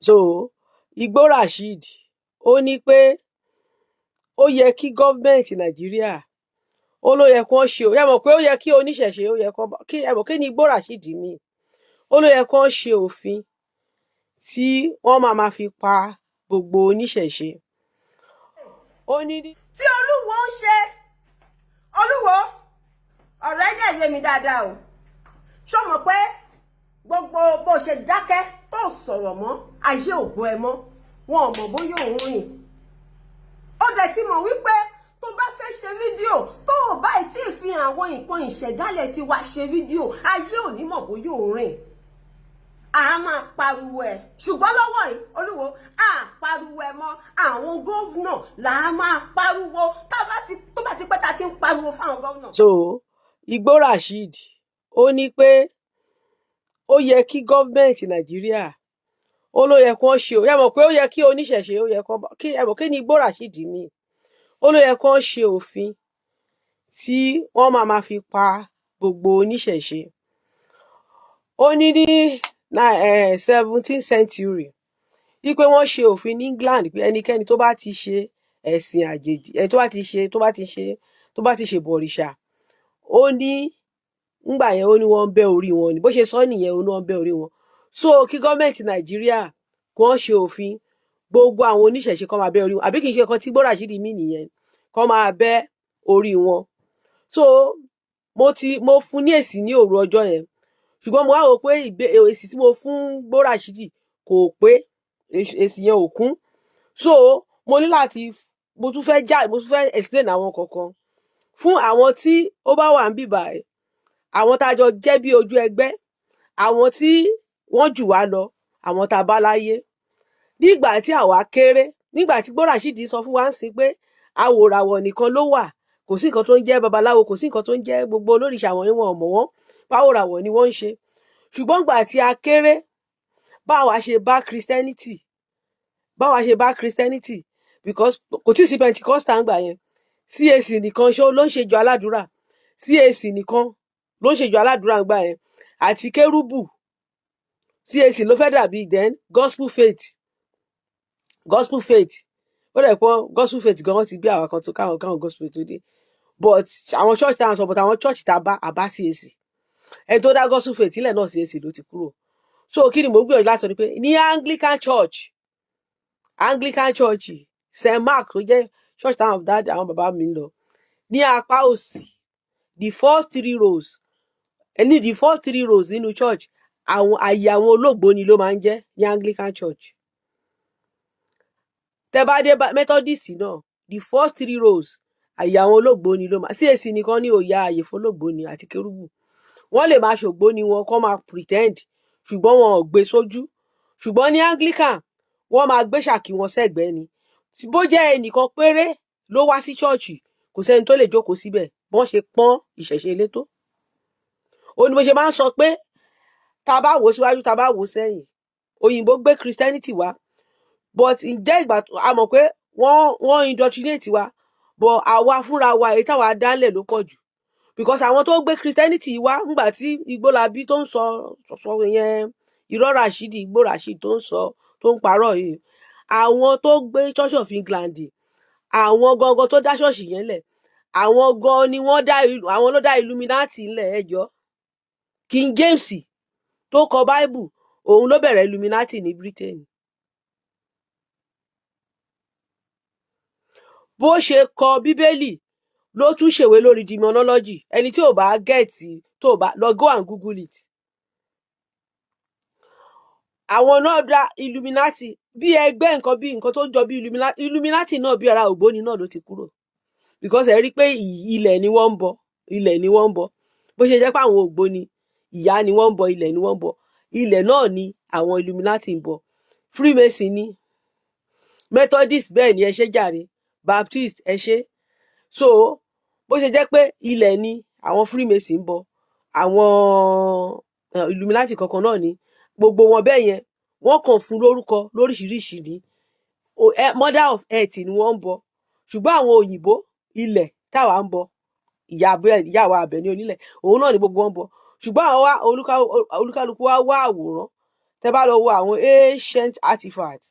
So Igbó Rasheed, ó ní pé ó yẹ kí government Nàìjíríà, ó ló yẹ kí wọ́n ṣe, ẹ mọ̀ pé ó yẹ kí oníṣẹ̀ṣe, ó yẹ kí ẹ mọ̀ kí ni Igbó Rasheed mi, ó ló yẹ kí wọ́n ṣe òfin tí wọ́n máa ma fi pa gbogbo oníṣẹ̀ṣe. Ó ní Tí Olúwo ń ṣe, Olúwo, ọ̀rọ̀ ẹ̀ dẹ̀ yé mi dáadáa o. Ṣó mọ̀ pé gbogbo bó ṣe dákẹ́ tó sọ̀rọ̀ mọ́, ayé ò gbọ́ ẹ mọ́, wọn ò mọ̀ bóyá òun rìn. Ó dẹ̀ ti mọ̀ wípé tó bá fẹ́ ṣe fídíò, tó o bá tí ì fi àwọn nǹkan ìṣẹ̀dálẹ̀ ti wá ṣe fídíò, ayé ò ní mọ̀ bóyá òun rìn. A máa pariwo ẹ, ṣùgbọ́n lọ́wọ́ yìí, Olúwo, a pariwo ẹ mọ́. Àwọn gómìnà là á máa pariwo. Tó bá ti pẹ́ ta ti ń pariwo fáwọn gómìnà. So Igbó Rasheed, ó ní pé ó yẹ kí government Nàìjíríà, ó ló yẹ kí wọ́n ṣe, ẹ mọ̀ pé ó yẹ kí oníṣẹ̀ṣe, ó yẹ kí ẹ mọ̀ kí ni Igbó Rasheed mi, ó ló yẹ kí wọ́n ṣe òfin tí wọ́n máa ma fi pa gbogbo oníṣẹ̀ṣe. Ó ní ní 17th century wípé wọ́n ṣe òfin ní England pé ẹnikẹ́ni tó bá ti ṣe ẹ̀sìn àjèjì, ẹni tó bá ti ṣe tó bá ti ṣe bọ̀rìṣà, ó ní ngbà yẹn, ó ní wọ́n ń bẹ́ orí wọn ni. Bó ṣe sọ nìyẹn, ó ní wọ́n ń bẹ́ orí wọn. So kí government Nàìjíríà kí wọ́n ṣe òfin, gbogbo àwọn oníṣẹ̀ṣe kó máa bẹ́ orí wọn. Àbí kì í ṣe nǹkan tí Igbó Rasheed mí nìyẹn, kó máa bẹ́ orí wọn? So mo ti mo fún ní èsì ní òru ọjọ́ yẹn, ṣùgbọ́n mo wá wò pé èsì tí mo fún Igbó Rasheed kò pé, èsì yẹn ò kún. So mo ní láti mo tún fẹ́ já, mo tún fẹ́ explain àwọn kankan fún àwọn tí ó bá wà ń bíbà ẹ̀, àwọn tá a jọ jẹ́ bí ojú ẹgbẹ́, àwọn tí wọ́n jù wá lọ, àwọn tá a bá láyé nígbà tí àwa kéré, nígbà tí Igbó Rasheed sọ fún wa ń sìn pé awòràwọ̀ nìkan ló wà, kò sí nǹkan tó ń jẹ́ babaláwo, kò sí nǹkan tó ń jẹ́ gbogbo olórìṣà wọ̀nyí, wọn ò mọ̀ wọ́n, báwòràwọ̀ ni wọ́n ń ṣe. Ṣùgbọ́n gbà tí a kéré, báwa ṣe bá Christianity, báwa ṣe bá Christianity, because kò tí ì sí Pentecostal ńgbà yẹn, CAC nìkan ṣó ló ń ṣèjọ aládùúrà, CAC nìkan ló ń ṣèjọ aládùúrà ńgbà yẹn àti kérúbù. CAC ló fẹ́ dàbí, then Gospel Faith, Gospel Faith, ó dẹ̀ pọ́n Gospel Faith gan, wọ́n ti bí àwọn kan tó káwọn Gospel Faith tó dé. But àwọn church tá à ń sọ, but àwọn church tá a bá àbá CAC, ẹni tó dá Gospel Faith ilẹ̀ náà, CAC ló ti kúrò. So kí ni mò ń gbìyànjú láti sọ ni pé ní Anglican Church, Anglican Church St Mark, tó jẹ́ church táwọn dáàdì àwọn bàbá mi ń lọ, ní apá òsì, the first three rows, ẹni the first three rows nínú church, àwọn àyè àwọn olóògbóni ló máa ń jẹ́ ní Anglican Church. Tẹ́ bá dé Methodist náà, the first three rows, àyè àwọn olóògbóni ló máa. CAC nìkan ní òòyà àyè fọlóògbóni àti kérúbù. Wọ́n lè máa ṣògbóni wọn, kó máa pretend, ṣùgbọ́n wọn ò gbé sójú. Ṣùgbọ́n ní Anglican, wọ́n máa gbé ṣàkí wọn sẹ́gbẹ̀ẹ́ ni. Bó jẹ́ ẹnìkan péré ló wá sí ṣọ́ọ̀ṣì, kò sẹ́ni tó lè jókòó síbẹ̀. Bọ́n ṣe pọ́n ìṣẹ̀ṣe ilé tó, ó ní mo ṣe máa ń sọ pé tá a bá wò síwájú, tá a bá wò sẹ́yìn, òyìnbó gbé Christianity wá, but ǹjẹ́ ìgbà a mọ̀ pé wọ́n indoctrinate wa, but àwa fúnra wa, èyí táwa dálẹ̀ ló pọ̀ jù, because àwọn tó gbé Christianity wá ńgbà tí Igbólabí tó ń sọ sọ yẹn, irọ́ Rasheed, Igbó Rasheed tó ń sọ, tó ń parọ́ yìí, àwọn tó gbé Church of England, àwọn gangan tó dá ṣọ́ọ̀ṣì yẹn lẹ̀, àwọn gan ni wọ́n dá, àwọn ló dá Illuminati ńlẹ̀. Ẹjọ́ King James tó kọ Bible, òun ló bẹ̀rẹ̀ Illuminati ní Britain. Bó ṣe kọ Bíbélì ló tún ṣèwé lórí demonology. Ẹni tí ò bá get, tó bá lọ go and google it. Àwọn náà dá Illuminati bí ẹgbẹ́, nǹkan bí nǹkan tó ń jọ bí Illuminati. Illuminati náà bí ara ògbóni náà ló ti kúrò, because ẹ rí i pé ilẹ̀ ni wọ́n ń bọ, ilẹ̀ ni wọ́n ń bọ. Bó ṣe jẹ́ pé àwọn ògbóni, ìyá ni wọ́n ń bọ, ilẹ̀ ni wọ́n ń bọ, ilẹ̀ náà ni àwọn Illuminati ń bọ. Freemason ni, Methodist bẹ́ẹ̀ ni, ẹ ṣé jàre, Baptist, ẹ ṣé. So bó ṣe jẹ́ pé ilẹ̀ ni àwọn Freemason ń bọ, àwọn Illuminati kankan náà ni gbogbo wọn bẹ́ẹ̀ yẹn. Wọ́n kàn fún lórúkọ lóríṣiríṣi ni. Mother of Earth ni wọ́n ń bọ, ṣùgbọ́n àwọn òyìnbó, ilẹ̀ táwa ń bọ, ìyá wa Àbẹ̀ní onílẹ̀, òun náà ni gbogbo wọn ń bọ. Ṣùgbọ́n àwọn wa olúkálùkù wa wá àwòrán Tẹ́ bá lọ wo àwọn ancient artifact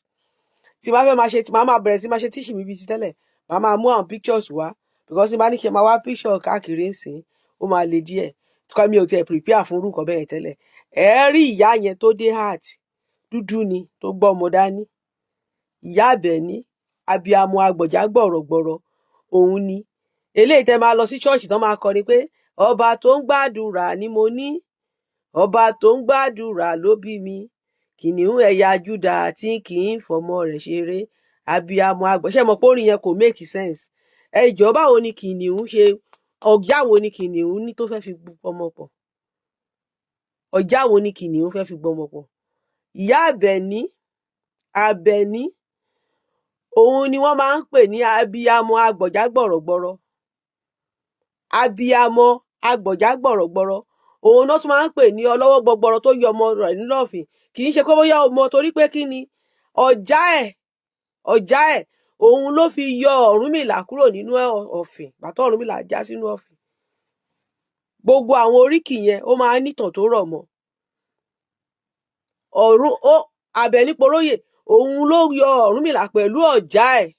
tí máa fẹ́ máa ṣe, tí máa máa bẹ̀rẹ̀ sí máa ṣe teaching mi bíi ti tẹ́lẹ̀, màá máa mú àwọn pictures wá, because tí bá ní kí n máa wá picture káàkiri ńsìn, ó máa le díẹ̀ tí mi ò tiẹ̀ prepare fún irú nǹkan bẹ́ẹ̀ tẹ́lẹ̀. Ẹ rí ìyá yẹn tó dé hat dúdú ni, tó gbọ́ ọmọ dání, Ìyá Àbẹ̀ní, abiamọ agbọ̀já gbọ̀rọ̀gbọ̀rọ̀. Òun ni eléyìí tẹ́ máa lọ sí ṣọ́ọ̀ṣì tán, máa kọrin pé ọba tó ń gbàdúrà ni mo ní, ọba tó ń gbàdúrà ló bí mi, kìnìún ẹ̀yà Júdà tí kì í fọmọ rẹ̀ ṣeré, abiamọ agbọ̀ṣẹ́. Mọ̀ pé orin yẹn kò make sense? Ẹ jọ̀ọ́, báwo ni kìnìún ṣe, ọ̀já wo ni kìnìún ní tó fẹ́ fi gbọmọ pọ̀? Ọ̀já wo ni kìnìún fẹ́ fi gbọmọ pọ̀? Ìyá Àbẹ̀ní, Àbẹ̀ní, òun ni wọ́n máa ń pè ní abiyamọ agbọ̀já gbọ̀rọ̀gbọ̀rọ̀. Abiyamọ agbọ̀já gbọ̀rọ̀gbọ̀rọ̀, òun náà tún máa ń pè ní ọlọ́wọ́ gbọgbọrọ tó yọ ọmọ rẹ̀ nílọ́ọ̀fìn. Kì í ṣe pé bóyá ọmọ, torí pé kí ni ọ̀já ẹ̀, ọ̀já ẹ̀, òun ló fi yọ Ọ̀rúnmìlà kúrò nínú ọ̀fìn bàtọ́ Ọ̀rúnmìlà já sínú ọ̀fìn. Gbogbo àwọn oríkì yẹn, ó máa ń nìtàn tó rọ̀ mọ́ ọ̀run ó. Àbẹ̀ní Poróyè, òun ló yọ Ọ̀rúnmìlà pẹ̀lú ọ̀já ẹ̀.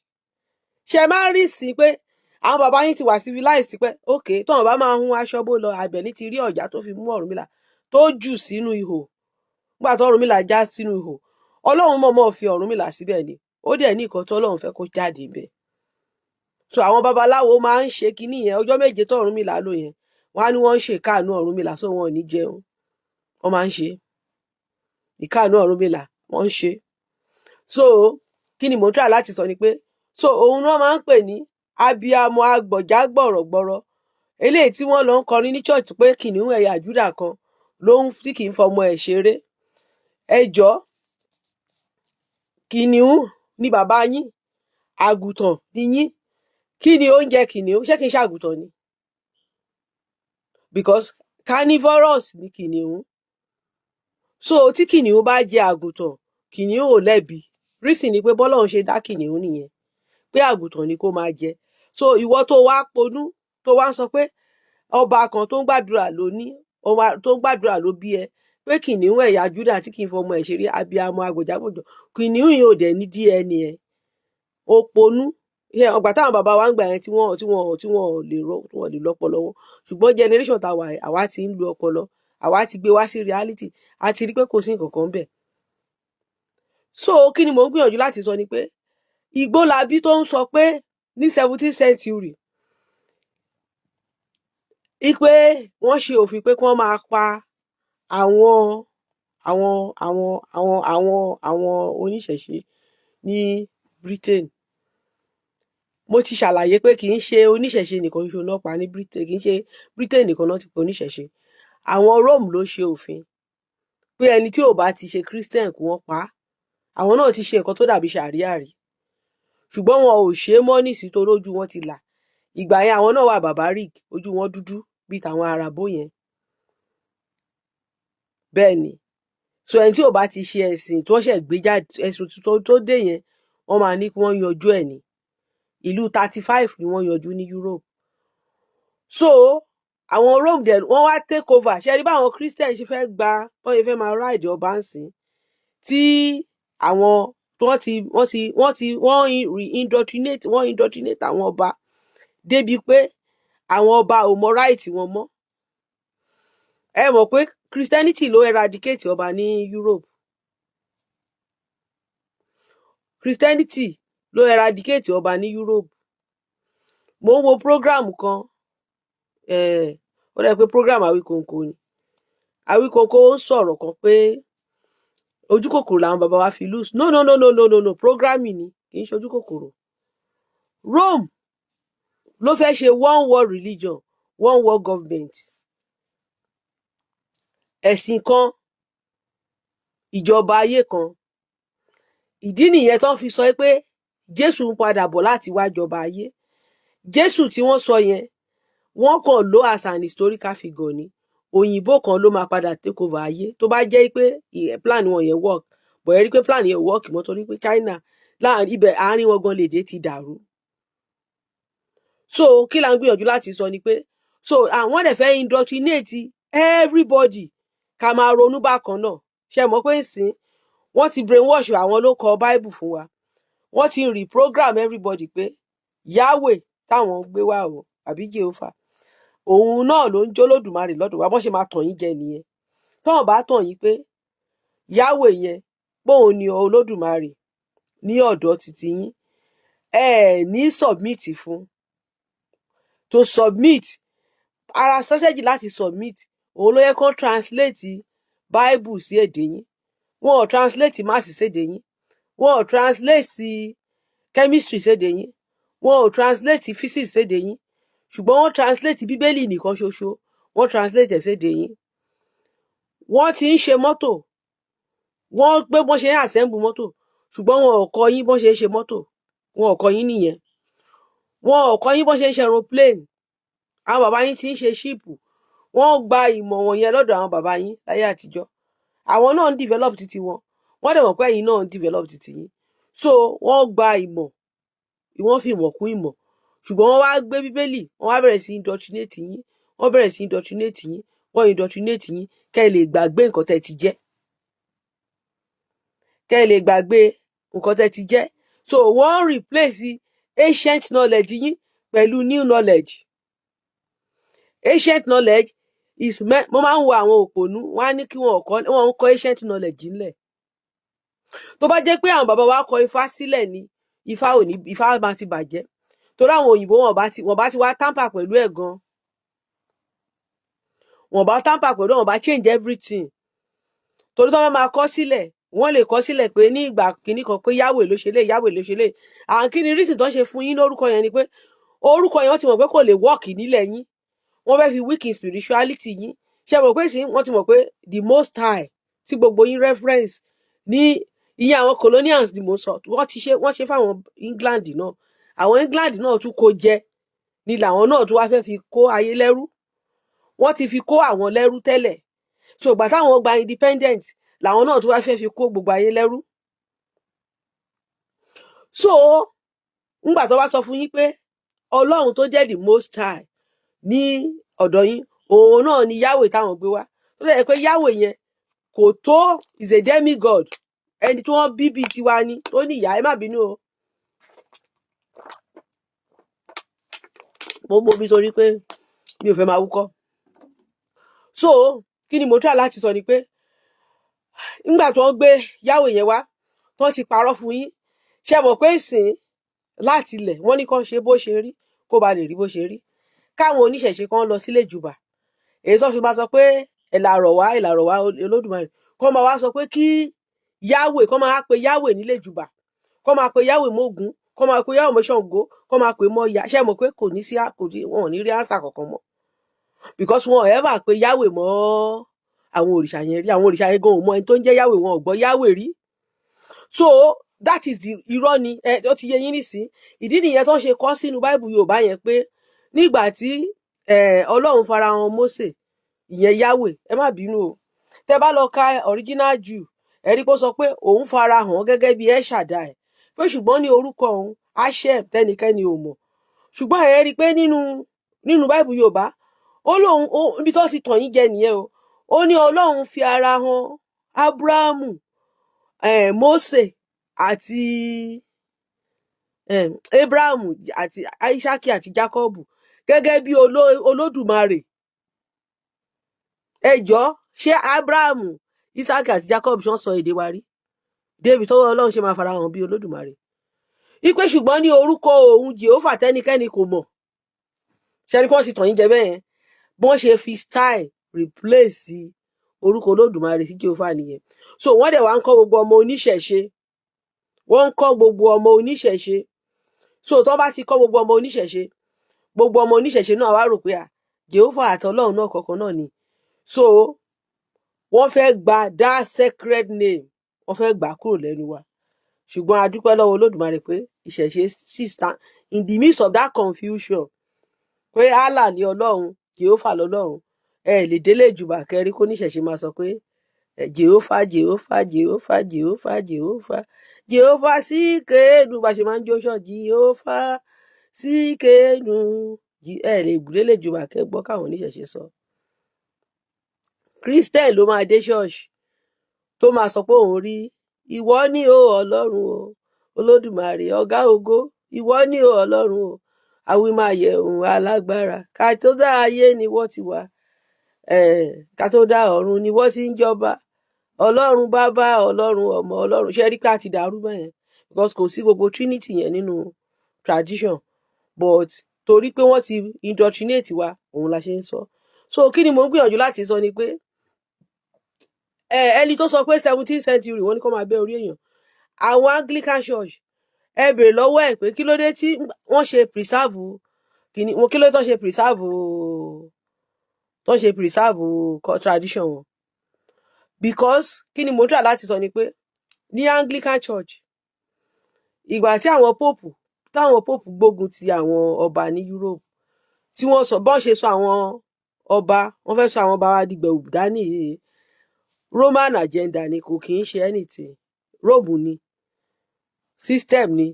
Ṣe máa ń rí sí pé àwọn bàbá yín ti wà civilized pé ok, tóun bá máa hun aṣọ bó lọ, Àbẹ̀ní ti rí ọ̀já tó fi mú Ọ̀rúnmìlà tó jù sínú ihò. Nígbà tó Ọ̀rúnmìlà já sínú ihò, Ọlọ́run mọ̀ọ́mọ̀ fi Ọ̀rúnmìlà síbẹ̀ ni. Ó dẹ̀ ní nǹkan tó Ọlọ́run fẹ́ kó jáde bẹ́ẹ̀. So àwọn babaláwo máa ń ṣe kinní yẹn. Ọjọ́ 7 tó Ọ̀rúnmìlà lò yẹn, wọ́n á ní wọ́n ń ṣe ìkáàánú Ọ̀rúnmìlà, so wọn ò ní jẹun. Wọ́n máa ń ṣe ìkáàánú Ọ̀rúnmìlà, wọ́n ń ṣe. So kí ni mò ń try láti sọ ni pé, so òun náà máa ń pè ní abiamọ agbọ̀já gbọ̀rọ̀gbọ̀rọ̀, eléyìí tí wọ́n lọ ń kọrin ní church pé kìnìún ẹ̀yà Júdà kan ló ń tí kì í fọmọ ẹ̀ ṣeré. Ẹ jọ̀ọ́, kìnìún ni bàbá yín, àgùntàn ni yín. Kí ni oúnjẹ kìnìún? Ṣé kì í ṣe àgùntàn ni? Because carnivorous ni kìnìún. So tí kìnìún bá jẹ àgùntàn, kìnìún ò lẹ́bi. Reason ni pé bọ́lọ́run ṣe dá kìnìún nìyẹn, pé àgùntàn ni kó máa jẹ. So ìwọ tó wá ponú, tó wá ń sọ pé ọba kan tó ń gbàdúrà ló ní, ọba tó ń gbàdúrà ló bí ẹ, pé kìnìún ẹ̀yà Júdà tí kì í fọmọ ẹ̀ ṣeré, abiyamọ agbòjágbòjò, kìnìún yìí ò dẹ̀ ní DNA ẹ̀. Ó ponú. Ọgbà táwọn bàbá wa ń gbà yẹn tí wọ́n lè ro, tí wọ́n lè lọ́pọlọ wọn. Ṣùgbọ́n generation tá wà, àwa ti ń lu ọpọlọ, àwa ti gbé wá sí reality, a ti rí pé kò sí nǹkan kan bẹ́ẹ̀. So kí ni mò ń gbìyànjú láti sọ ni pé Igbólabí tó ń sọ pé ní 17th century ipe wọ́n ṣe òfin pé kí wọ́n máa pa àwọn oníṣẹ̀ṣe ní Britain. Mo ti ṣàlàyé pé kì í ṣe oníṣẹ̀ṣe nìkan ṣoṣo náà pa ní Britain, kì í ṣe Britain nìkan náà ti pa oníṣẹ̀ṣe. Àwọn Rome ló ṣe òfin pé ẹni tí ò bá ti ṣe Christian, kí wọ́n pa á. Àwọn náà ti ṣe nǹkan tó dàbí ṣàríà rí, ṣùgbọ́n wọn ò ṣe é mọ́ nísìnyí torí ojú wọn ti là. Ìgbà yẹn, àwọn náà wà barbaric, ojú wọn dúdú bíi tàwọn Àràbó yẹn. Bẹ́ẹ̀ ni. So ẹni tí ò bá ti ṣe ẹ̀sìn tí wọ́n ṣẹ̀ gbé jáde, ẹ̀sùn tuntun tó dé yẹn, wọ́n máa ní kí wọ́n yanjú ẹ̀ ní ìlú. 35 ni wọ́n yanjú ní Europe. So àwọn Rome dẹ̀ wọ́n wá take over. Ṣe rí báwọn Christian ṣe fẹ́ gba, wọ́n ṣe fẹ́ máa ride ọba ń sìn, tí àwọn tí wọ́n ti wọ́n re-indoctrinate, wọ́n indoctrinate àwọn ọba débi pé àwọn ọba ò mọ right wọn mọ́. Ẹ mọ̀ pé Christianity ló eradicate ọba ní Europe. Christianity ló eradicate ọba ní Europe. Mo ń wo program kan, ó dẹ̀ pé program Awíkonko ni. Awíkonko ń sọ̀rọ̀ kan pé ojú kòkòrò làwọn bàbá wa fi lose. No, no, no, no, no, no, no, programming ni, kì í ṣe ojú kòkòrò. Rome ló fẹ́ ṣe one world religion, one world government, ẹ̀sìn kan, ìjọba ayé kan. Ìdí nìyẹn tó fi sọ pé Jésù ń padà bọ̀ láti wá jọba ayé. Jésù tí wọ́n sọ yẹn, wọ́n kàn lò as an historical figure ni. Òyìnbó kan ló máa padà take over ayé, tó bá jẹ́ pé plan wọn yẹn work. But ẹ rí pé plan yẹn work mọ́, torí pé China láàrin ibẹ̀, àárín wọn gan lèdè ti dàrú. So kí la ń gbìyànjú láti sọ ni pé, so àwọn dẹ̀ fẹ́ indoctrinate everybody ká máa ronú bákan náà. Ṣe mọ̀ pé ń sìn Wọ́n ti brainwash àwọn ló kọ Bible fún wa. Wọ́n ti reprogram everybody pé Yahweh táwọn gbé wá o, àbí Jehovah, òun náà ló ń jólódùmarè lọ́dọ̀ wa. Bọ́n ṣe máa tàn yín jẹ nìyẹn. Tọ́wọ́n bá tàn yín pé Yahweh yẹn, póun ni Olódùmarè ní ọ̀dọ̀ títí yín, ẹ ẹ̀ ní submit fún. To submit, ara strategy láti submit, òun ló yẹ kó translate Bible sí èdè yín. Wọn ò translate maths sédè yín, wọn ò translate chemistry sédè yín, wọn ò translate physics sédè yín, ṣùgbọ́n wọ́n translate Bíbélì nìkan ṣoṣo, wọ́n translate ẹ̀ sédè yín. Wọ́n ti ń ṣe mọ́tò, wọ́n gbé bọ́n ṣe ń assemble mọ́tò, ṣùgbọ́n wọn ò kọ́ yín bọ́n ṣe ń ṣe mọ́tò. Wọn ò kọ́ yín nìyẹn. Wọn ò kọ́ yín bọ́n ṣe ń ṣe aeroplane. Àwọn bàbá yín ti ń ṣe ship, wọ́n gba ìmọ̀ wọ̀nyẹn lọ́dọ̀ àwọn bàbá yín láyé àtijọ́. Àwọn náà ń develop títí wọn, wọ́n dẹ̀ mọ̀ pé ẹ̀yin náà ń develop títí yín. So wọ́n gba ìmọ̀, wọ́n fi ìmọ̀ kún ìmọ̀, ṣùgbọ́n wọ́n wá gbé Bíbélì, wọ́n wá bẹ̀rẹ̀ sí indoctrinate yín. Wọ́n bẹ̀rẹ̀ sí indoctrinate yín, wọ́n indoctrinate yín kẹ́ ẹ lè gbàgbé nǹkan tẹ́ ti jẹ́, kẹ́ ẹ lè gbàgbé nǹkan tẹ́ ti jẹ́. So wọ́n replace ancient knowledge yín pẹ̀lú new knowledge. Ancient knowledge is mo máa ń wo àwọn òpònú, wọn á ní kí wọn kọ́, wọn ń kọ́ ancient knowledge ńlẹ̀. Tó bá jẹ́ pé àwọn bàbá wa kọ Ifá sílẹ̀ ni, Ifá ò ní, Ifá máa ti bàjẹ́, torí àwọn òyìnbó wọn bá ti wá tamper pẹ̀lú ẹ̀ gan. Wọn bá tamper pẹ̀lú, wọn bá change everything, torí tó bá máa kọ sílẹ̀, wọ́n lè kọ sílẹ̀ pé ní ìgbà kìíní kan pé Yahweh ló ṣe lé, Yahweh ló ṣe lé. À ń kí ni reason tó ṣe fún yín lórúkọ yẹn ni pé orúkọ yẹn, wọ́n ti mọ̀ pé kò lè work nílẹ̀ yín. Wọ́n fẹ́ fi weaken spirituality yín. Ṣe mọ̀ pé sí wọ́n ti mọ̀ pé the Most High tí gbogbo yín reference ní, ìyẹn àwọn colonials ni mo sọ, wọ́n ti ṣe, wọ́n ṣe fáwọn England náà. Àwọn England náà tún kó jẹ ni, làwọn náà tún wá fẹ́ fi kó ayé lẹ́rú. Wọ́n ti fi kó àwọn lẹ́rú tẹ́lẹ̀, so ìgbà táwọn gba independent, làwọn náà tún wá fẹ́ fi kó gbogbo ayé lẹ́rú. So ńgbà tó bá sọ fún yín pé Ọlọ́run tó jẹ́ the Most High ní ọ̀dọ̀ yín, òun náà ni Yahweh táwọn gbé wá, tó lè pé Yahweh yẹn kò tó, is a demigod, ẹni tí wọ́n bí bíi tiwa ni, tó ní ìyá. Ẹ má bínú o, mo mọ mi torí pé mi ò fẹ́ máa wúkọ́. So kí ni mo try láti sọ ni pé nígbà tí wọ́n gbé Yahweh yẹn wá, tí wọ́n ti parọ́ fún yín, ṣe mọ̀ pé ìsìn láti ilẹ̀, wọ́n ní kán ṣe bó ṣe rí, kó ba lè rí bó ṣe rí, káwọn oníṣẹ̀ṣe kan lọ sílé jùbà, èyí tó fi máa sọ pé ẹ̀là rọ̀ wá, ẹ̀là rọ̀ wá Olódùmarè, kó máa wá sọ pé kí Yahweh, kó máa pe Yahweh nílé jùbà, kó máa pe Yahweh mọ́gun, kó máa pe Yahweh mọ́ Ṣàngó, kó máa pe mọ́ ya. Ṣe mọ̀ pé kò ní sí, kò ní, wọn ò ní rí ànsà kankan mọ́, because wọn ò ever pe Yahweh mọ́ àwọn òrìṣà yẹn rí. Àwọn òrìṣà yẹn gan ò mọ ẹni tó ń jẹ́ Yahweh, wọn ò gbọ́ Yahweh rí. So that is the irọ́ ni ẹ ó ti yé yín nísìn. Ìdí nìyẹn tó ń ṣe kọ sínú Báìbù Yorùbá yẹn pé nígbà tí Ọlọ́run farahàn Mósè, ìyẹn Yahweh, ẹ má bínú o, tẹ bá lọ ka original Jew, ẹ rí kó sọ pé òun farahàn gẹ́gẹ́ bí El Shaddai, pé ṣùgbọ́n ní orúkọ òun Hashem tẹnikẹ́ni ò mọ̀. Ṣùgbọ́n ẹ rí i pé nínú Báìbù Yorùbá, ó lóun, ibi tó ti tàn yín jẹ nìyẹn o. Ó ní Ọlọ́run fi ara hàn Ábúráhámù, Mósè àti Abrahamu àti Isaki àti Jacob gẹ́gẹ́ bí Olódùmarè. Ẹ jọ̀ọ́, ṣé Abrahamu, Isaki àti Jacob ṣán sọ èdè wa rí débi tó Ọlọ́run ṣe máa farahàn bí Olódùmarè? Ipe ṣùgbọ́n ní orúkọ òun Jèhófà tẹ́nikẹ́ni kò mọ̀. Ṣẹ́ni kí wọ́n ti tàn yín jẹ bẹ́ẹ̀ yẹn? Bí wọ́n ṣe fi style replace orúkọ Olódùmarè sí Jèhófà nìyẹn. So wọ́n dẹ̀ wá ń kọ́ gbogbo ọmọ oníṣẹ̀ṣe, wọ́n ń kọ́ gbogbo ọmọ oníṣẹ̀ṣe. So tó bá ti kọ́ gbogbo ọmọ oníṣẹ̀ṣe, gbogbo ọmọ oníṣẹ̀ṣe náà wá rò pé à Jèhófà àti Ọlọ́run náà kọ̀ọ̀kan náà ni. So wọ́n fẹ́ gba that sacred name, wọ́n fẹ́ gbà kúrò lẹ́nu wa. Ṣùgbọ́n a dúpẹ́ lọ́wọ́ Olódùmarè pé ìṣẹ̀ṣe sì stand in the midst of that confusion, pé Allah ní Ọlọ́run, Jèhófà lọ́lọ́run. Ẹ lè délé ìjùbà kẹrí kó níṣẹ̀ṣe máa sọ pé Jèhófà, Jèhófà, Jèhófà, Jèhófà, Jèhófà, Jèhófà sí kéènù, bá ṣe máa ń jó ṣọ́ Jèhófà sí kéènù. Ẹ lè délé ìjùbà kẹ gbọ́ káwọn oníṣẹ̀ṣe sọ. Christian ló máa dé ṣọ́ọ̀ṣì tó máa sọ pé òun rí Ìwọ ni o, Ọlọ́run o, Olódùmarè ọ̀gá ògo. Ìwọ ni o, Ọlọ́run o, àwímáyẹ̀hùn alágbára. Ká tó dá ayé ni wọ́n ti wà, ká tó dá ọ̀run ni wọ́n ti ń jọba. Ọlọ́run Bàbá, Ọlọ́run Ọmọ, Ọlọ́run. Ṣe rí pé a ti dàrú bẹ́yẹn? Because kò sí gbogbo trinity yẹn nínú tradition, but torí pé wọ́n ti indoctrinate wa, òun la ṣe ń sọ. So kí ni mò ń gbìyànjú láti sọ ni pé ẹni tó sọ pé 17th century wọ́n ní kó máa bẹ́ orí èèyàn, àwọn Anglican Church, ẹ béèrè lọ́wọ́ ẹ̀ pé kí ló dé tí wọ́n ṣe preserve kìíní wọn, kí ló dé tó ṣe preserve tradition wọn. Because kí ni mo ń try láti sọ ni pé ní Anglican Church, ìgbà tí àwọn pope, táwọn pope gbógun ti àwọn ọba ní Europe, tí wọ́n sọ bọ́n ṣe sọ àwọn ọba, wọ́n fẹ́ sọ àwọn ọba wa dìgbẹ̀wù dání yìí, Roman agenda ni, kò kì í ṣe anything. Rome ni system ni.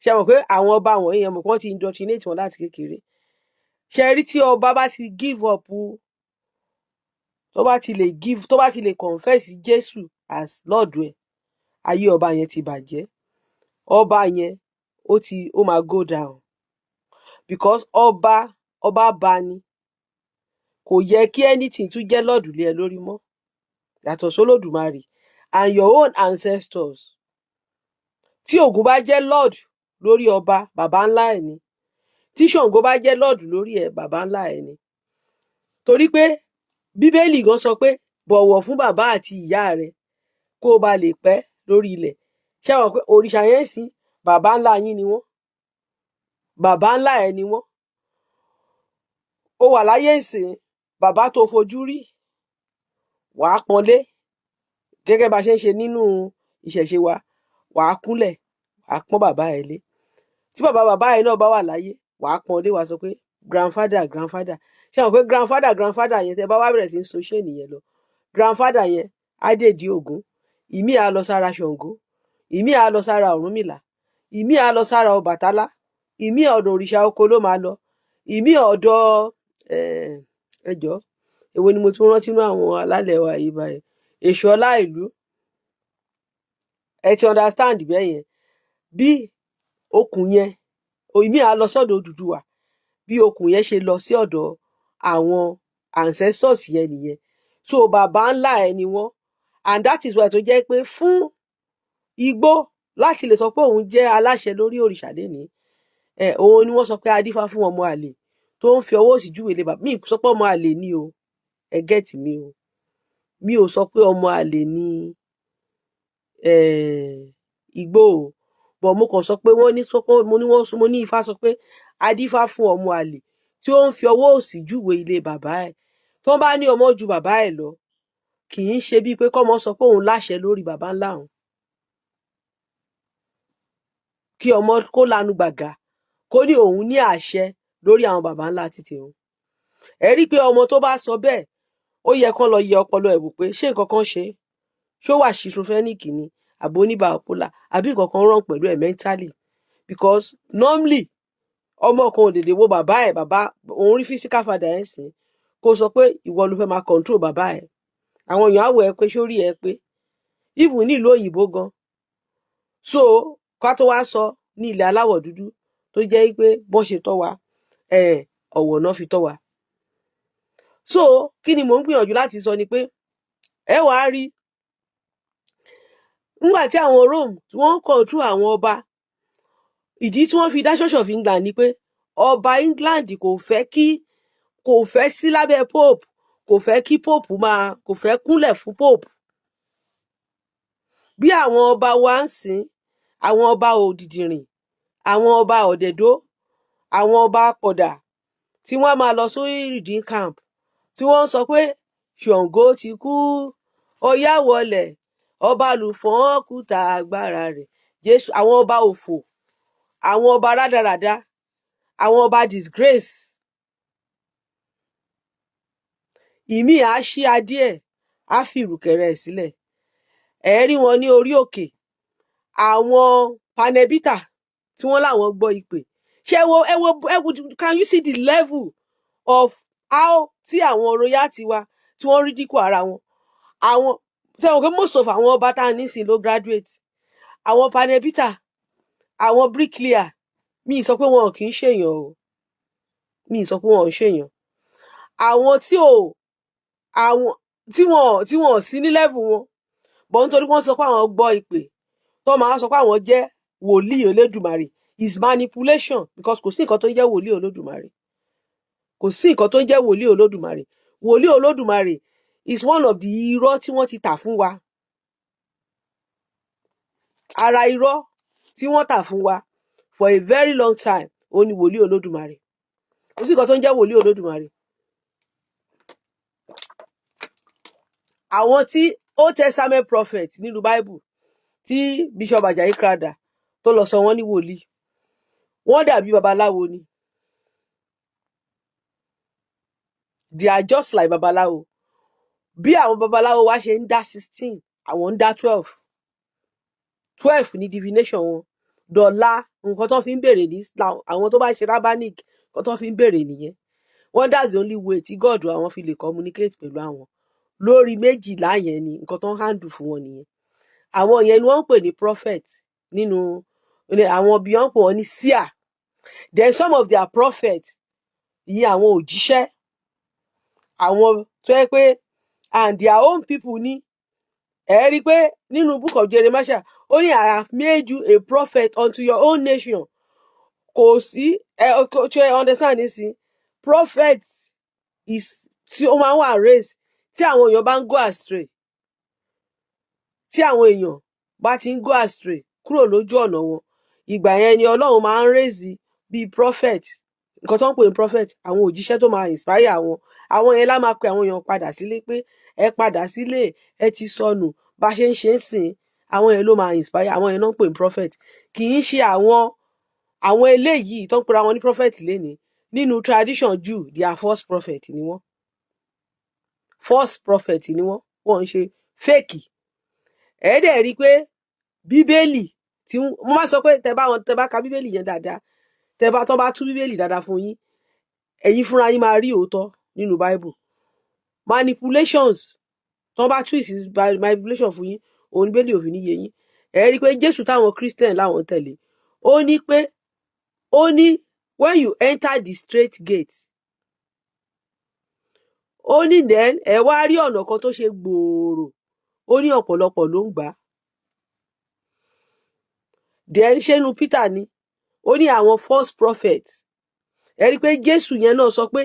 Ṣe mọ̀ pé àwọn ọba wọ̀nyí yẹn, mọ̀ pé wọ́n ti indoctrinate wọn láti kékeré. Ṣe rí tí ọba bá ti give up, tó bá ti lè give, tó bá ti lè confess Jésù as Lord ẹ̀, ayé ọba yẹn ti bàjẹ́. Ọba yẹn ó máa go down, because ọba bá ní kò yẹ kí anything tún jẹ́ Lord lé ẹ lórí mọ́ yàtọ̀ sólódùmarè and your own ancestors. Tí Ògún bá jẹ́ Lord lórí ọba, bàbá ńlá ẹ̀ ni. Tí Ṣàngó bá jẹ́ Lord lórí ẹ̀, bàbá ńlá ẹ̀ ni. Torí pé Bíbélì gan sọ pé bọ̀wọ̀ fún bàbá àti ìyá rẹ kó o bá lè pẹ́ lórí ilẹ̀. Ṣé wọn pé òrìṣà yẹn ń sìn, bàbá ńlá yín ni wọ́n, bàbá ńlá ẹ̀ ni wọ́n. Ó wà láyé ìsìn, bàbá tó fojú rí, wàá pọ́nlé gẹ́gẹ́ bá a ṣe ń ṣe nínú ìṣẹ̀ṣe wa. Wàá kúnlẹ̀, wàá pọ́n bàbá ẹ̀ lé. Tí bàbá bàbá ẹ̀ náà bá wà láyé, wàá pọ́n lé, wàá sọ pé grandfather, grandfather. Ṣé àwọn pé grandfather, grandfather yẹn, tẹ́ bá wá bẹ̀rẹ̀ sí í so chain yẹn lọ, grandfather yẹn á dèdí Ògún, ìmí á lọ sára Ṣàngó, ìmí á lọ sára Ọ̀rúnmìlà, ìmí á lọ sára Ọbàtálá, ìmí ọ̀dọ̀ òrìṣà oko ló máa lọ, ìmí ọ̀dọ̀ ẹjọ́. Èwo ni mo tún rántí nínú àwọn alálẹ̀ wa yìí báyìí? Èṣù ọlá ìlú. Ẹ ti understand bẹ́ẹ̀ yẹn? Bí okùn yẹn, ìmí á lọ sọ́dọ̀ Odùduwà. Bí okùn yẹn ṣe lọ sí ọ̀dọ̀ àwọn ancestors yẹn nìyẹn. So bàbá ńlá ẹ ni wọ́n, and that is why tó jẹ́ pé fún Igbó láti lè sọ pé òun jẹ́ aláṣẹ lórí òrìṣà lénìí ẹ, òun ni wọ́n sọ pé adífá fún ọmọ àlè tó ń fi ọwọ́ òsì júwèé lé bàbá mi. Sọ pé ọmọ àlè ni o, ẹ get mi o. Mi ò sọ pé ọmọ àlè ni Igbó o, but mo kàn sọ pé wọ́n ní sọ pé mo ní wọ́n mo ní Ifá sọ pé adífá fún ọmọ àlè tí ó ń fi ọwọ́ òsì júwèé ilé bàbá ẹ̀. Tó bá ní ọmọ ju bàbá ẹ̀ lọ, kì í ṣe bíi pé kọ́mọ sọ pé òun láṣẹ lórí bàbá ńlá òun. Kí ọmọ kó lanu gbàgà kó ní òun ní àṣẹ lórí àwọn bàbá ńlá títí òun, ẹ rí i pé ọmọ tó bá sọ bẹ́ẹ̀, ó yẹ kán lọ yẹ ọpọlọ ẹ̀ wò pé ṣé nǹkan kan ṣe é, ṣó wà schizophrenic ni, àbí ó ní bipolar, àbí nǹkan kan wrong pẹ̀lú ẹ̀ mentally. Because normally, ọmọ kan ò lè wo bàbá ẹ̀, bàbá òun rí physical father ẹ̀ sìn, kó sọ pé ìwọ ló fẹ́ máa control bàbá ẹ̀. Àwọn èèyàn á wò ẹ́ pé sórí ẹ pé, even nílùú òyìnbó gan. So ká tó wá sọ ní ilẹ̀ aláwọ̀ dúdú tó jẹ́ pé bọ́n ṣe tọ́ wa, ọ̀wọ̀ náà fi tọ́ wa. So kí ni mò ń gbìyànjú láti sọ ni pé ẹ wàá rí nígbà tí àwọn Rome tí wọ́n ń control àwọn ọba, ìdí tí wọ́n fi dá Church of England ni pé ọba England kò fẹ́ sí lábẹ́ Pope, kò fẹ́ kí Pope máa, kò fẹ́ kúnlẹ̀ fún Pope. Bí àwọn ọba wa ń sìn, àwọn ọba òdìdìrìn, àwọn ọba ọ̀dẹ̀dó, àwọn ọba apọ̀dà tí wọ́n máa lọ sórí redeem camp, tí wọ́n ń sọ pé Ṣàngó ti kú, Ọya wọlẹ̀, ọba lùfọ́n kùtà agbára rẹ̀ Jésù, àwọn ọba òfò, àwọn ọba rádaràda, àwọn ọba disgrace. Ìmíì á ṣí adé ẹ̀, á fi ìrùkẹ̀rẹ̀ ẹ̀ sílẹ̀. Ẹ rí wọn ní orí òkè, àwọn panel beater tí wọ́n láwọn gbọ́ ìpè. Ṣé ẹ wo, ẹ wo, ẹ wo, can you see the level of how tí àwọn royalty wa tí wọ́n ridicule ara wọn? Àwọn Ṣé wọn pé most of àwọn ọba tá a ní sí ló graduate? Àwọn panel beater, àwọn bricklayer, mi ì sọ pé wọn kì í ṣèyàn o, mi ì sọ pé wọn ò ṣèyàn. Àwọn tí ò, àwọn tí wọn sí ní level wọn bọ̀, nítorí wọ́n sọ pé àwọn gbọ́ ìpè, tó máa sọ pé àwọn jẹ́ wòlíì Olódùmarè, is manipulation, because kò sí nǹkan tó ń jẹ́ wòlíì Olódùmarè. Kò sí nǹkan tó ń jẹ́ wòlíì Olódùmarè. Wòlíì Olódùmarè is one of the irọ́ tí wọ́n ti tà fún wa. Ara irọ́ tí wọ́n tà fún wa for a very long time, ó ní wòlíì Olódùmarè. Kò sí nǹkan tó ń jẹ́ wòlíì Olódùmarè. Àwọn tí Old Testament prophet nínú Bible tí Bishop Ajayi Crowther tó lọ sọ wọ́n ní wòlíì, wọ́n dàbí babaláwo ni. They are just like babaláwo. Bí àwọn babaláwo wa ṣe ń dá 16, àwọn ń dá 12. 12 ní divination wọn dọ̀la. Nǹkan tó fi ń béèrè ní àwọn tó bá ṣe rabbinic, nǹkan tó fi ń béèrè nìyẹn. Wọ́n, that's the only way tí God àwọn fi lè communicate pẹ̀lú àwọn lórí 12 yẹn ni nǹkan tó ń handle fún wọn nìyẹn. Àwọn yẹn ni wọ́n ń pè ní prophet nínú àwọn, bí wọ́n ń pè wọ́n ní seer. Then some of their prophets, ìyẹn àwọn òjíṣẹ́, àwọn tó yẹ pé and their own people ní. Ẹ rí i pé nínú Book of Jeremiah, ó ní, "I have made you a prophet unto your own nation." Kò sí ẹ ṣe understand nísìn? Prophet is tí ó máa ń wà raise tí àwọn èèyàn bá ń go astray, tí àwọn èèyàn bá ti ń go astray kúrò lójú ọ̀nà wọn, ìgbà yẹn ni Ọlọ́run máa ń raise bíi prophet. Nǹkan tó ń pè ní prophet, àwọn òjíṣẹ́ tó máa inspire àwọn, àwọn yẹn lá máa pe àwọn èèyàn padà sílé pé ẹ padà sílé, ẹ ti sọnù, bá ṣe ń ṣe ń sìn. Àwọn yẹn ló máa inspire. Àwọn yẹn náà ń pè ní prophet. Kì í ṣe àwọn eléyìí tó ń pera wọn ní prophet lénìí. Nínú tradition Jew, they are false prophet ni wọ́n. False prophet ni wọ́n. Wọ́n ń ṣe fake. Ẹ dẹ̀ rí i pé Bíbélì tí mo máa sọ pé tẹ bá wọn, tẹ bá ka Bíbélì yẹn dáadáa, tẹ bá tó bá tú Bíbélì dáadáa fún yín, ẹ̀yin fúnra yín máa rí òótọ́ nínú Bible. Manipulations tó bá twist manipulation fún yín, òun Bíbélì ò fi ní yé yín. Ẹ rí i pé Jésù táwọn Christian láwọn tẹ̀lé, ó ní pé, ó ní, "When you enter the straight gate," ó ní, "then ẹ wá rí ọ̀nà kan tó ṣe gbòòrò," ó ní, "ọ̀pọ̀lọpọ̀ ló ń gbà á." Then ṣénu Peter ni ó ní àwọn false prophets. Ẹ rí i pé Jésù yẹn náà sọ pé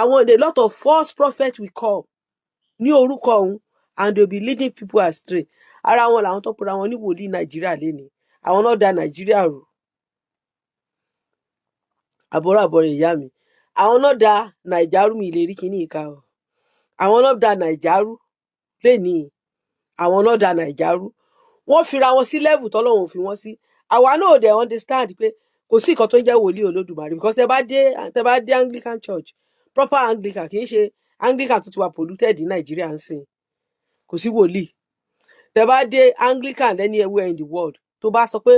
àwọn, a lot of false prophets will come ní orúkọ òun and they will be leading people astray. Ara wọn làwọn tó pera wọn ní wòlíì Nàìjíríà lénìí. Àwọn náà da Nàìjíríà rú. Àbúrò àbọ̀rẹ̀ ìyá mi, àwọn náà da Nàìjà rú. Mi lè rí kíní ìka o. Àwọn náà da Nàìjà rú lénìí. Àwọn náà da Nàìjà rú. Wọ́n fira wọn sí level tọ́lọ́run ò fi wọ́n sí. Àwa náà ò dẹ̀ understand pé kò sí nǹkan tó ń jẹ́ wòlíì Olódùmarè, because tẹ bá dé Anglican Church, proper Anglican, kì í ṣe Anglican tó ti wà polluted ní Nàìjíríà ń sìn, kò sí wòlíì. Tẹ bá dé Anglican anywhere in the world, tó bá sọ pé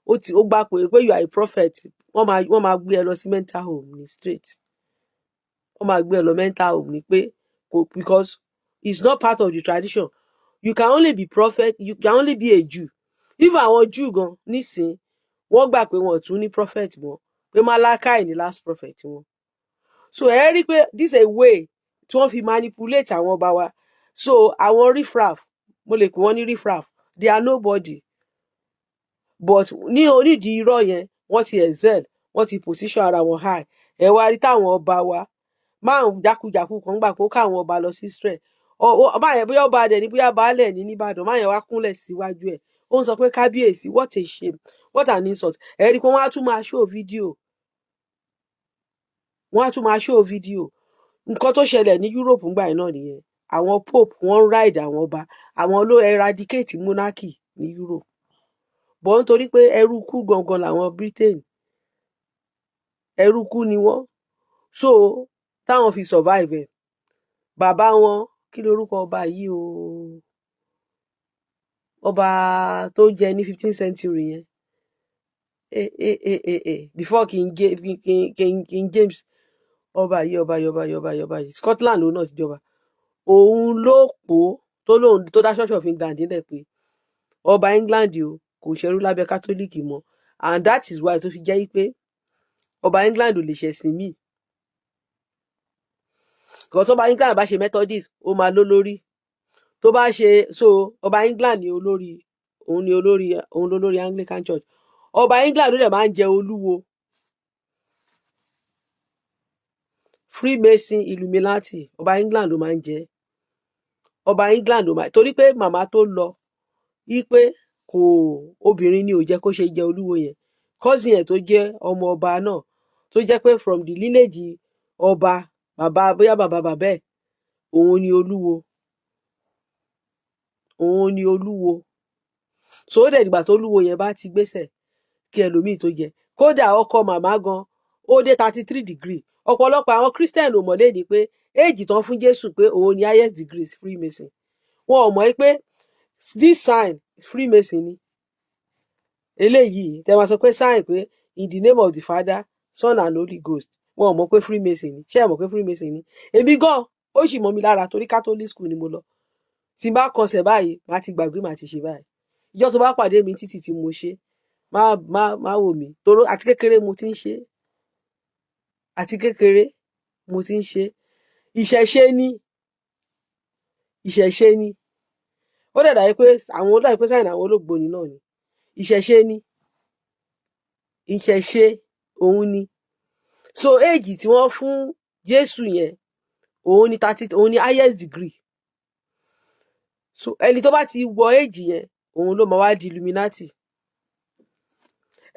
ó ti ó gbà pé you are a prophet, wọ́n máa gbé ẹ lọ sí mental home ní straight. Wọ́n máa gbé ẹ lọ mental home ní pé kò, because it's not part of the tradition. You can only be prophet, you can only be a Jew. If àwọn Jew gan nísìn, wọ́n gbà pé wọn ò tún ní prophet mọ́, pé Malachi ní last prophet wọn. So ẹ rí i pé this is a way tí wọ́n fi manipulate àwọn ọba wa. So àwọn riffraff, mo lè pè wọ́n ní riffraff, they are nobody, but ní onídìí irọ́ yẹn, wọ́n ti excel, wọ́n ti position ara wọn high. Ẹ wá rí táwọn ọba wa márùn jákujàku kan gbà kó káwọn ọba lọ sí Israel. Ọba yẹn, bóyá ọba dẹ̀ ní, bóyá baálẹ̀ ní nìbàdàn, máa yẹn wá kúnlẹ̀ síwájú ẹ̀, ó ń sọ pé kábíyèsí. What a shame, what an insult. Ẹ rí i pé wọ́n á tún máa show video, wọ́n á tún máa show video. Nǹkan tó ṣẹlẹ̀ ní Europe ńgbà yẹn náà nìyẹn. Àwọn pope, wọ́n ride àwọn ọba. Àwọn ló eradicate monarchy ní Europe bọ́, nítorí pé ẹrú kú gangan làwọn Britain, ẹrú kú ni wọ́n. So táwọn fi survive ẹ̀, bàbá wọn, kí lorúkọ ọba yìí o, ọba tó jẹ ní 15th century yẹn, before King James, ọba yìí, ọba yìí, ọba yìí, ọba yìí, ọba yìí, Scotland ló náà ti jọba. Òun ló pò ó Tó lóun tó dá Church of England nílẹ̀ pé ọba England o kò ṣerú lábẹ́ Catholic mọ́, and that is why tó fi jẹ́ pé ọba England ò lè ṣẹ̀sìn míì. Kò tó bá England bá ṣe Methodist, ó máa lólórí tó bá ṣe. So ọba England ni olórí, òun ni olórí, òun lólórí Anglican Church. Ọba England ló dẹ̀ máa ń jẹ olúwo. Freemason, Illuminati, ọba England ló máa ń jẹ. Ọba England ló máa, torí pé màmá tó lọ yí pé kò, obìnrin ni ò jẹ́ kó ṣe jẹ olúwo yẹn. Cousin ẹ̀ tó jẹ́ ọmọ ọba náà, tó jẹ́ pé from the lineage ọba, bàbá, bóyá bàbá bàbá ẹ̀, òun ni olúwo, òun ni olúwo. So ó dẹ̀ dìgbà tó olúwo yẹn bá ti gbéṣẹ̀ kí ẹlòmíì tó jẹ. Kódà ọkọ màmá gan, ó dé 33 degree. Ọ̀pọ̀lọpọ̀ àwọn Christian ò mọ̀ léde pé éèjì tán fún Jésù pé òun ni highest degree is Freemason. Wọn ò mọ̀ pé this sign, Freemason ni eléyìí. Tẹ máa sọ pé sign pé "In the name of the Father, Son and Holy Ghost", wọn ò mọ̀ pé Freemason ni. Ṣé ẹ mọ̀ pé Freemason ni? Èmi gan, ó sì mọ́ mi lára torí Catholic school ni mo lọ. Tí n bá kọsẹ̀ báyìí, màá ti gbàgbé, màá ti ṣe báyìí. Ìjọ tó bá pàdé mi títí tí mo ṣe, má má má wò mí toró. Àti kékeré mo ti ń ṣe, àti kékeré mo ti ń ṣe. Ìṣẹ̀ṣe ni, ìṣẹ̀ṣe ni. Ó dẹ̀ dàbí pé àwọn, ó dàbí pé sign àwọn olóògbóni náà ni. Ìṣẹ̀ṣe ni, ìṣẹ̀ṣe òun ni. So age tí wọ́n fún Jésù yẹn, òun ni 30, òun ni highest degree. So ẹni tó bá ti wọ age yẹn, òun ló máa wá di Illuminati.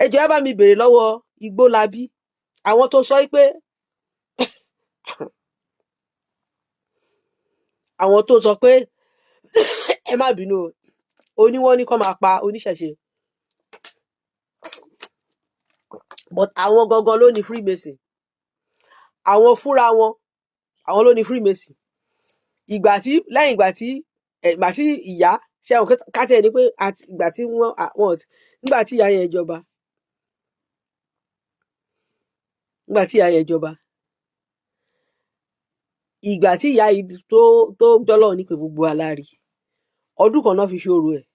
Ẹ jọ̀ọ́, ẹ bá mi béèrè lọ́wọ́ Igbólabí, àwọn tó sọ pé, àwọn tó sọ pé, ẹ má bínú o, oní wọ́n ní kó máa pa oníṣẹ̀ṣe, but àwọn gangan ló ní Freemason. Àwọn fúnra wọn, àwọn ló ní Freemason. Ìgbà tí, lẹ́yìn ìgbà tí ìyá ṣe àwọn kátẹ́ ẹni pé àti ìgbà tí wọ́n, nígbà tí ìyá yẹn jọba, nígbà tí ìyá yẹn jọba, ìgbà tí ìyá yìí tó dọ́lọ́run ní pé gbogbo alárí, ọdún kan náà fi ṣe orò ẹ̀.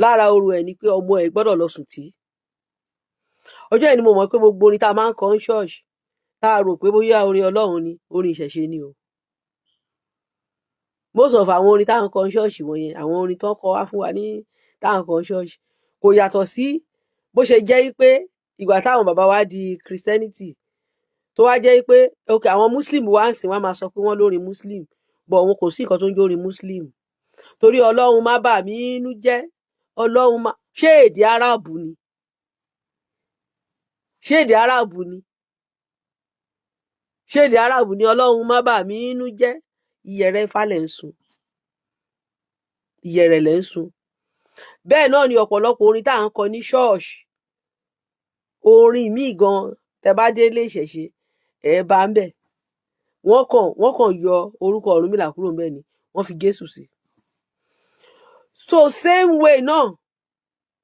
Lára orò ẹ̀ ni pé ọmọ ẹ̀ gbọ́dọ̀ lọ sùn tí. Ọjọ́ yẹn ni mo mọ̀ pé gbogbo orin tá a máa ń kọ ní ṣọ́ọ̀ṣì, tá a rò pé bóyá orin Ọlọ́run ni, orin ìṣẹ̀ṣe ni o. Most of àwọn orin tá à ń kọ ní ṣọ́ọ̀ṣì wọ̀nyẹn, àwọn orin tó ń kọ wá fún wa ní tá à ń kọ ní ṣọ́ọ̀ṣì, kò yàtọ̀ sí bó ṣe jẹ́ pé ìgbà táwọn bàbá wa di Christianity, tó wá jẹ́ pé ok, àwọn Muslim wá ń sìn, wọ́n máa sọ pé wọ́n lórin Muslim, but òun kò sí nǹkan tó ń jórin Muslim, torí Ọlọ́run má bà mí inú jẹ́, Ọlọ́run má, ṣé èdè Árábù ni? Ṣé èdè Árábù ni? Ṣé èdè Árábù ni? Ọlọ́run má bà mí inú jẹ́, ìyẹ̀rẹ̀ Ifá lẹ̀ ń sun, ìyẹ̀rẹ̀ lẹ̀ ń sun. Bẹ́ẹ̀ náà ni ọ̀pọ̀lọpọ̀ orin tá à ń kọ ní ṣọ́ọ̀ṣì. Orin míì gan, tẹ bá délé ìṣẹ̀ṣe, ẹ̀ bá ń bẹ̀, wọ́n kàn yọ orúkọ Ọ̀rúnmìlà kúrò ńbẹ̀ ni, wọ́n fi Jésù sí. So same way náà,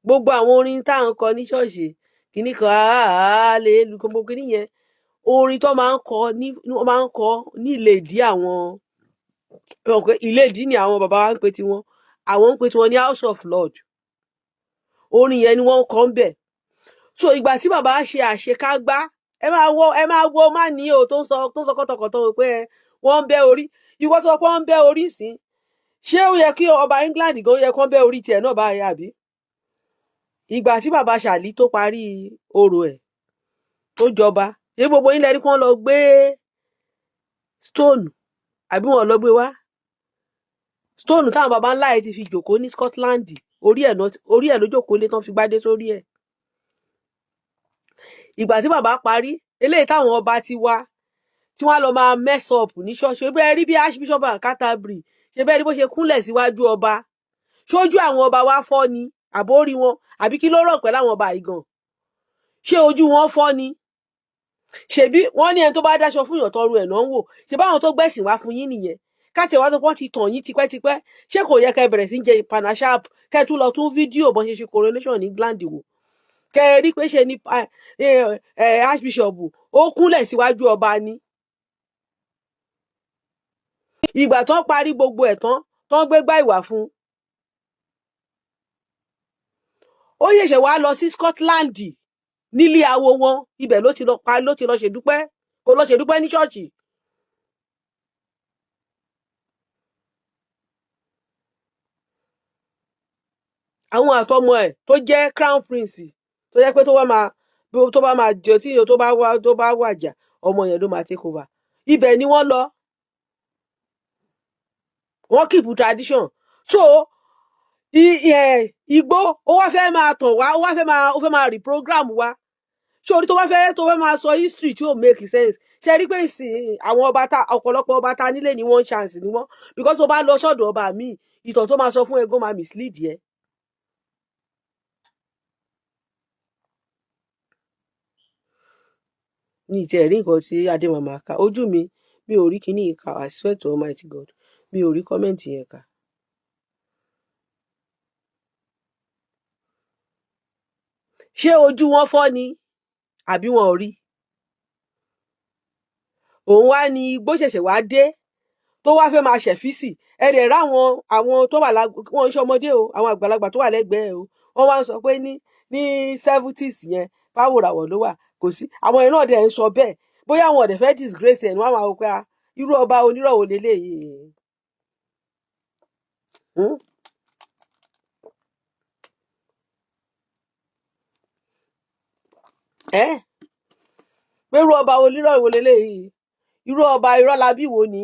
gbogbo àwọn orin tá à ń kọ ní ṣọ́ọ̀ṣì, kìíní kan àálẹ́ gbogbo kìíní yẹn, orin tó máa ń kọ ní, wọ́n máa ń kọ ní ìlédìí. Àwọn ìlédìí ni àwọn bàbá wa ń pe tiwọn, àwọn ń pe tiwọn ní House of Lord. Orin yẹn ni wọ́n ń kọ ń bẹ̀. So ìgbà tí bàbá ṣe àṣekágbá, ẹ máa wo, ẹ máa wo, má ní o tó ń sọ kọ́tọ̀kọ́tọ̀ pé wọ́n ń bẹ́ orí. Ìwọ tó sọ pé wọ́n ń bẹ́ orí sí, ṣé ó yẹ kí ọba England gan, ó yẹ kó bẹ́ orí tiẹ̀ náà báyìí, àbí? Ìgbà tí bàbá Ṣàlí tó parí orò ẹ̀ tó jọba, ṣé gbogbo yín lẹ́rí kí wọ́n lọ gbé stone, àbí wọ́n lọ gbé wá stone táwọn baba ńlá ẹ̀ ti fi jòkó ní Scotland? Orí ẹ̀, orí ẹ̀ ló jókòó lé tán fi gbádé sórí ẹ̀. Ìgbà tí bàbá parí eléyìí, táwọn ọba ti wá tí wọ́n á lọ máa mess up ní ṣọ́ọ̀ṣì, bẹ́ẹ̀ rí bí Archbishop of Canterbury ṣe bẹ́ẹ̀ rí bó ṣe kúnlẹ̀ síwájú ọba. Ṣójú àwọn ọba wa fọ́ ni, àbórí wọn, àbí kí ló rọ̀ pẹ̀lú àwọn ọba yìí gan? Ṣé ojú wọn fọ́ ni? Ṣebí wọ́n ní ẹni tó bá dáṣọ fún yàn, tọrọ ẹ̀ náà ń wò. Ṣe báwọn tó gbẹ̀sìn wá fún yín nìyẹn? Káàtì wá tó pọ́n ti tàn yín tipẹ́tipẹ́, ṣé kò yẹ kẹ́ bẹ̀rẹ̀ sí í jẹ panashap, kẹ́ tún lọ tún fídíò bọ́n ṣe ṣe coronation ní England wò, kẹ́ ẹ rí pé ṣe ni Archbishop ó kúnlẹ̀ síwájú ọba ni? Ìgbà tán parí gbogbo ẹ̀ tán, Tó ń gbégbá ìwà fún, ó ṣẹ̀ṣẹ̀ wá lọ sí Scotland nílé awo wọn. Ibẹ̀ ló ti lọ pa, ló ti lọ ṣèdúpẹ́. Kò lọ ṣèdúpẹ́ ní ṣọ́ọ̀ṣì. Àwọn àtọmọ ẹ̀ tó jẹ́ crown prince, tó jẹ́ pé tó bá máa jẹ tí tó bá wá, tó bá wàjà, ọmọ yẹn ló máa take over. Ibẹ̀ ni wọ́n lọ, wọ́n keep tradition. So igbó, ó wá fẹ́ máa tàn wá, ó wá fẹ́ máa, ó fẹ́ máa reprogram wa. Ṣé orí tó fẹ́ máa sọ history tí ò make sense? Ṣe rí pé ìsìn àwọn ọba tá, ọ̀pọ̀lọpọ̀ ọba tá nílé ní one chance ni wọ́n, because tó bá lọ sọ́dọ̀ ọba míì, ìtàn tó máa sọ fún ẹ gan máa mislead ẹ. Ní ìtì ẹ̀rí nǹkan tí adémọ̀mọ́ kà ojú mi, mi ò rí kíní ìka. I swear to Almighty God, mi ò rí comment yẹn kà. Ṣé ojú wọn fọ́ ni àbí wọn ò rí? Òun wá ní igbó ṣẹ̀ṣẹ̀ wá dé, tó wá fẹ́ máa ṣẹ̀físì. Ẹ lè ráwọn àwọn tó wà, wọn ń ṣọmọdé o, àwọn àgbàlagbà tó wà lẹ́gbẹ̀ẹ́ o, wọ́n wá ń sọ pé ní 70s yẹn, fáwòràwọ̀ ló wà, kò sí. Àwọn yẹn náà dẹ̀ ń sọ bẹ́ẹ̀, bóyá àwọn ọ̀dẹ̀ fẹ́ disgrace ẹ̀ ní, wọ́n máa wò pé, ah, irú ọba onírọ̀wọ̀ leléyìí? Hmm? Ẹ pé irú ọba onírọ̀wọ̀ leléyìí? Irú ọba irọ́ labí wo ni?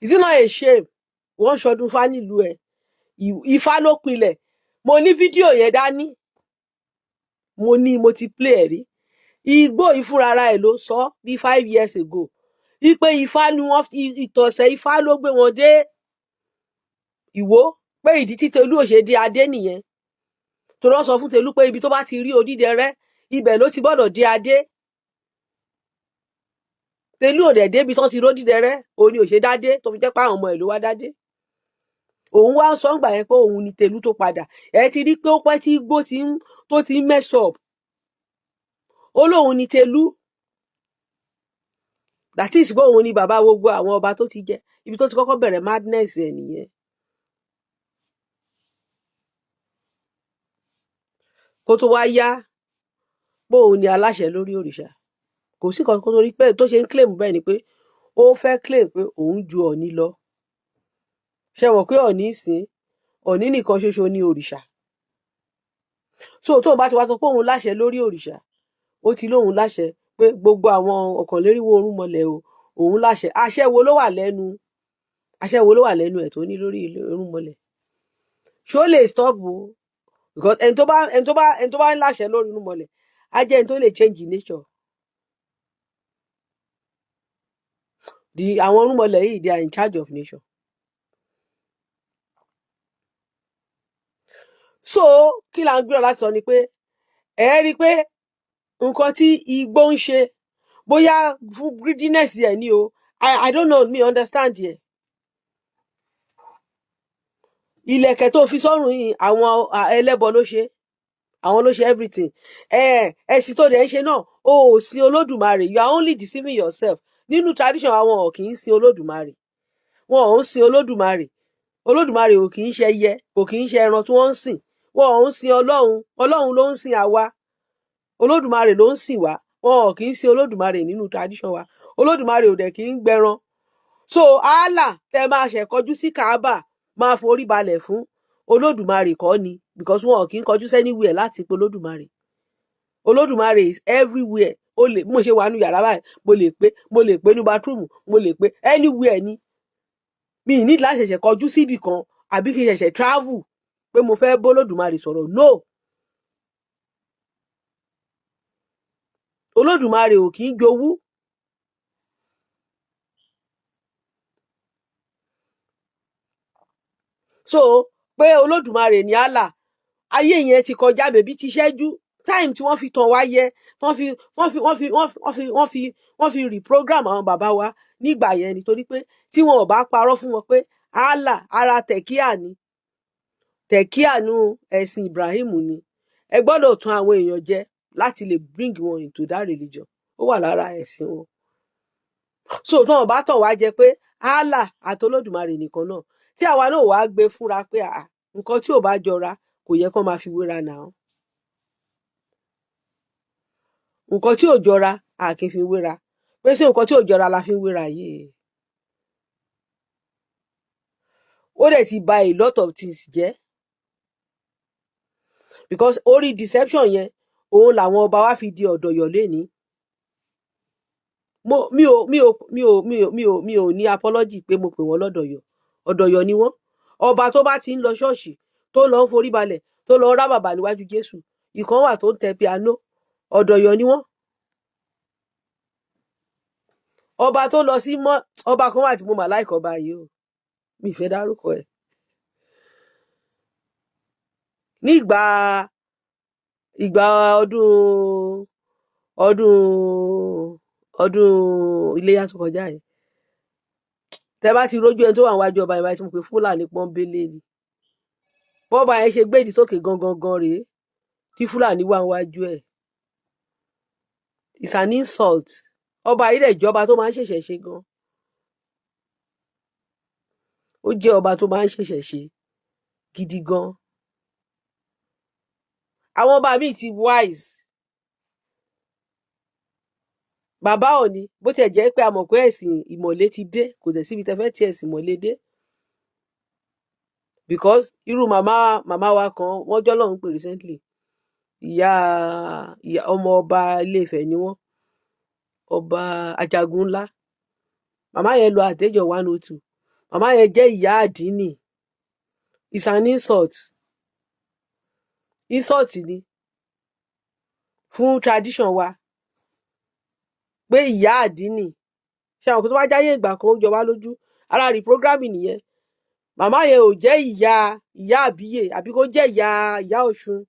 Is it not a shame? Wọ́n ṣọdún fá nílùú ẹ̀. Ifá ló pilẹ̀. Mo ní fídíò yẹn dání, mo ní mo ti play ẹ̀ rí. Igbó yìí fúnra ẹ̀ ló sọ bí 5 years ago wípé ifá ni wọ́n, ìtọ̀sẹ̀ ifá ló gbé wọn dé Ìwó, pé ìdí tí Tolú ò ṣe dé adé nìyẹn, torí wọ́n sọ fún Tolú pé ibi tó bá ti rí odídẹrẹ́, ibẹ̀ ló ti gbọ́dọ̀ dé adé. Tolú ò dẹ̀ débi tán ti ródídẹrẹ́, òun ni ò ṣe dádé, tó fi jẹ́ pé àwọn ọmọ ẹ̀ ló wá dádé. Òun wá ń sọ ńgbà yẹn pé òun ni Tolú tó padà. Ẹ ti rí pé ó pẹ́ tí igbó ti ń tó ti ń mess up. Ó lóun ni Tolú, that is pé òun ni bàbá gbogbo àwọn ọba tó ti jẹ. Ibi tó ti kọ́kọ́ bẹ̀rẹ̀ madness ẹ̀ nìyẹn. Kó tó wá yá pé òun ni aláṣẹ lórí òrìṣà, kò sí kan kó tó rí pé tó ṣe ń claim bẹ́ẹ̀ ni pé ó fẹ́ claim pé òun ju Ọ̀ọ̀ni lọ. Ṣe mọ̀ pé Ọ̀ọ̀ni sìn, Ọ̀ọ̀ni nìkan ṣoṣo ní òrìṣà. So tó o bá ti wá sọ pé òun láṣẹ lórí òrìṣà, ó ti lóun láṣẹ pé gbogbo àwọn ọ̀kànléríwó orúnmọlẹ̀ o, òun láṣẹ. Àṣẹ wo ló wà lẹ́nu? Àṣẹ wo ló wà lẹ́nu ẹ̀ tó ní lórí orúnmọlẹ̀? Ṣó lè stop o? Because ẹni tó bá ń láṣẹ lórí irúnmọlẹ̀, á jẹ́ ẹni tó lè change nature. The àwọn irúnmọlẹ̀ yìí, they are in charge of nation. So kí là ń gbìyànjú láti sọ ni pé ẹ rí i pé nǹkan tí igbó ń ṣe, bóyá fún greediness ẹ ní o, I don't know, me understand yẹ. Ìlẹ̀kẹ̀ tó fi sọ́rùn yìí, àwọn ẹlẹ́bọ ló ṣe, àwọn ló ṣe everything. Ẹ ẹ̀sìn tó dẹ̀ ń ṣe náà, o ò sin Olódùmarè. You are only deceiving yourself. Nínú tradition, àwọn ò kì í sin Olódùmarè, wọn ò ń sin Olódùmarè. Olódùmarè ò kì í ṣe ẹyẹ, kò kì í ṣe ẹran tí wọ́n ń sìn. Wọn ò ń sin Ọlọ́run. Ọlọ́run ló ń sin àwa, Olódùmarè ló ń sìn wá. Wọn ò kì í sin Olódùmarè nínú tradition wa. Olódùmarè ò dẹ̀ kì í gbẹran. So Allah tẹ máa ṣe kọjú sí Kaaba, máa forí balẹ̀ fún, Olódùmarè kọ́ ni, because wọn ò kì í kọjú anywhere láti pe Olódùmarè. Olódùmarè is everywhere. Ó lè bí mo ṣe wà nínú yàrá báyìí, mo lè pé ní bathroom, mo lè pé anywhere ni. Mi ì ní láti ṣẹ̀ṣẹ̀ kọjú síbì kan àbí kí n ṣẹ̀ṣẹ̀ travel pé mo fẹ́ bólódùmarè sọ̀rọ̀. No, Olódùmarè ò kì í jowú. So pé Olódùmarè ní Allah, ayé yẹn ti kọjá. Bèbí ti ṣẹ́jú. Time tí wọ́n fi tàn wá yẹ, wọ́n fi reprogram àwọn bàbá wa nígbà yẹn, nítorí pé tí wọn ò bá parọ́ fún wọn pé Allah ara tẹ̀kíà ni, tẹ̀kíà nu ẹ̀sìn Ibrahim ni, ẹ gbọ́dọ̀ tún àwọn èèyàn jẹ. Láti lè bring wọn into that religion, ó wà lára ẹ̀sìn wọn. So tí wọn bá tàn wá jẹ pé Allah àti Olódùmarè nìkan náà, tí àwa náà wàá gbé fúnra pé à nǹkan tí ò bá jọra, kò yẹ kó máa fi wéra nà án. Nǹkan tí ò jọra, a kì í fi wéra. Pé ṣé nǹkan tí ò jọra la fi ń wéra yìí? Ó dẹ̀ ti ba a lot of things jẹ́, because orí deception yẹn òun làwọn ọba wa fi di ọ̀dọ̀yọ̀ lénìí. Mo mi ò mi ò mi ò mi ò mi ò mi ò ní apology pé mo pè wọ́n lọ́dọ̀yọ̀. Ọ̀dọ̀yọ̀ ni wọ́n. Ọba tó bá ti ń lọ ṣọ́ọ̀ṣì, tó lọ ń forí balẹ̀, tó lọ ń rá bàbà níwájú Jésù, ìkan wà tó ń tẹ piano, ọ̀dọ̀yọ̀ ni wọ́n. Ọba tó lọ sí mọ́, ọba kan wà tí mo mà láìkọ́ ọba yìí o, mi ì fẹ́ dárúkọ ẹ̀. Ní ìgbà ọdún iléyà tó kọjá yìí, tẹ bá ti rójú ẹni tó wà níwájú ọba yẹn báyìí, tí mo pè Fúlàní pọ́nbélé ni. Bọ́ba yẹn ṣe gbédìí sókè gangan gan rèé tí Fúlàní wà níwájú ẹ̀. It's an insult. Ọba yìí dẹ̀ jọba tó máa ń ṣẹ̀ṣẹ̀ ṣe gan. Ó jẹ́ ọba tó máa ń ṣẹ̀ṣẹ̀ ṣe gidi gan. Àwọn ọba míì ti wise. Bàbá Ọọ̀ni, bó tiẹ̀ jẹ́ pé a mọ̀ pé ẹ̀sìn ìmọ̀le ti dé, kò dẹ̀ síbi tẹ́ fẹ́ tí ẹ̀sìn ìmọ̀le dé, because irú màmá wa kan, wọ́n jọ́ lọ́hùn pé recently, ìyá ọmọ ọba Ilé-Ifẹ̀ ni wọ́n, ọba Ajagun ńlá. Màmá yẹn lọ àtẹ́jọ́ 102. Màmá yẹn jẹ́ ìyá àdínì. It's an insult. Insult ni fún tradition wa pé ìyá àdínì. Ṣé àwọn kò tó bá jáyé ìgbà kan, ó jọ wá lójú. Ara reprogramming nìyẹn. Màmá yẹn ò jẹ́ ìyá àbíyè, àbí kó jẹ́ ìyá Ọ̀ṣun,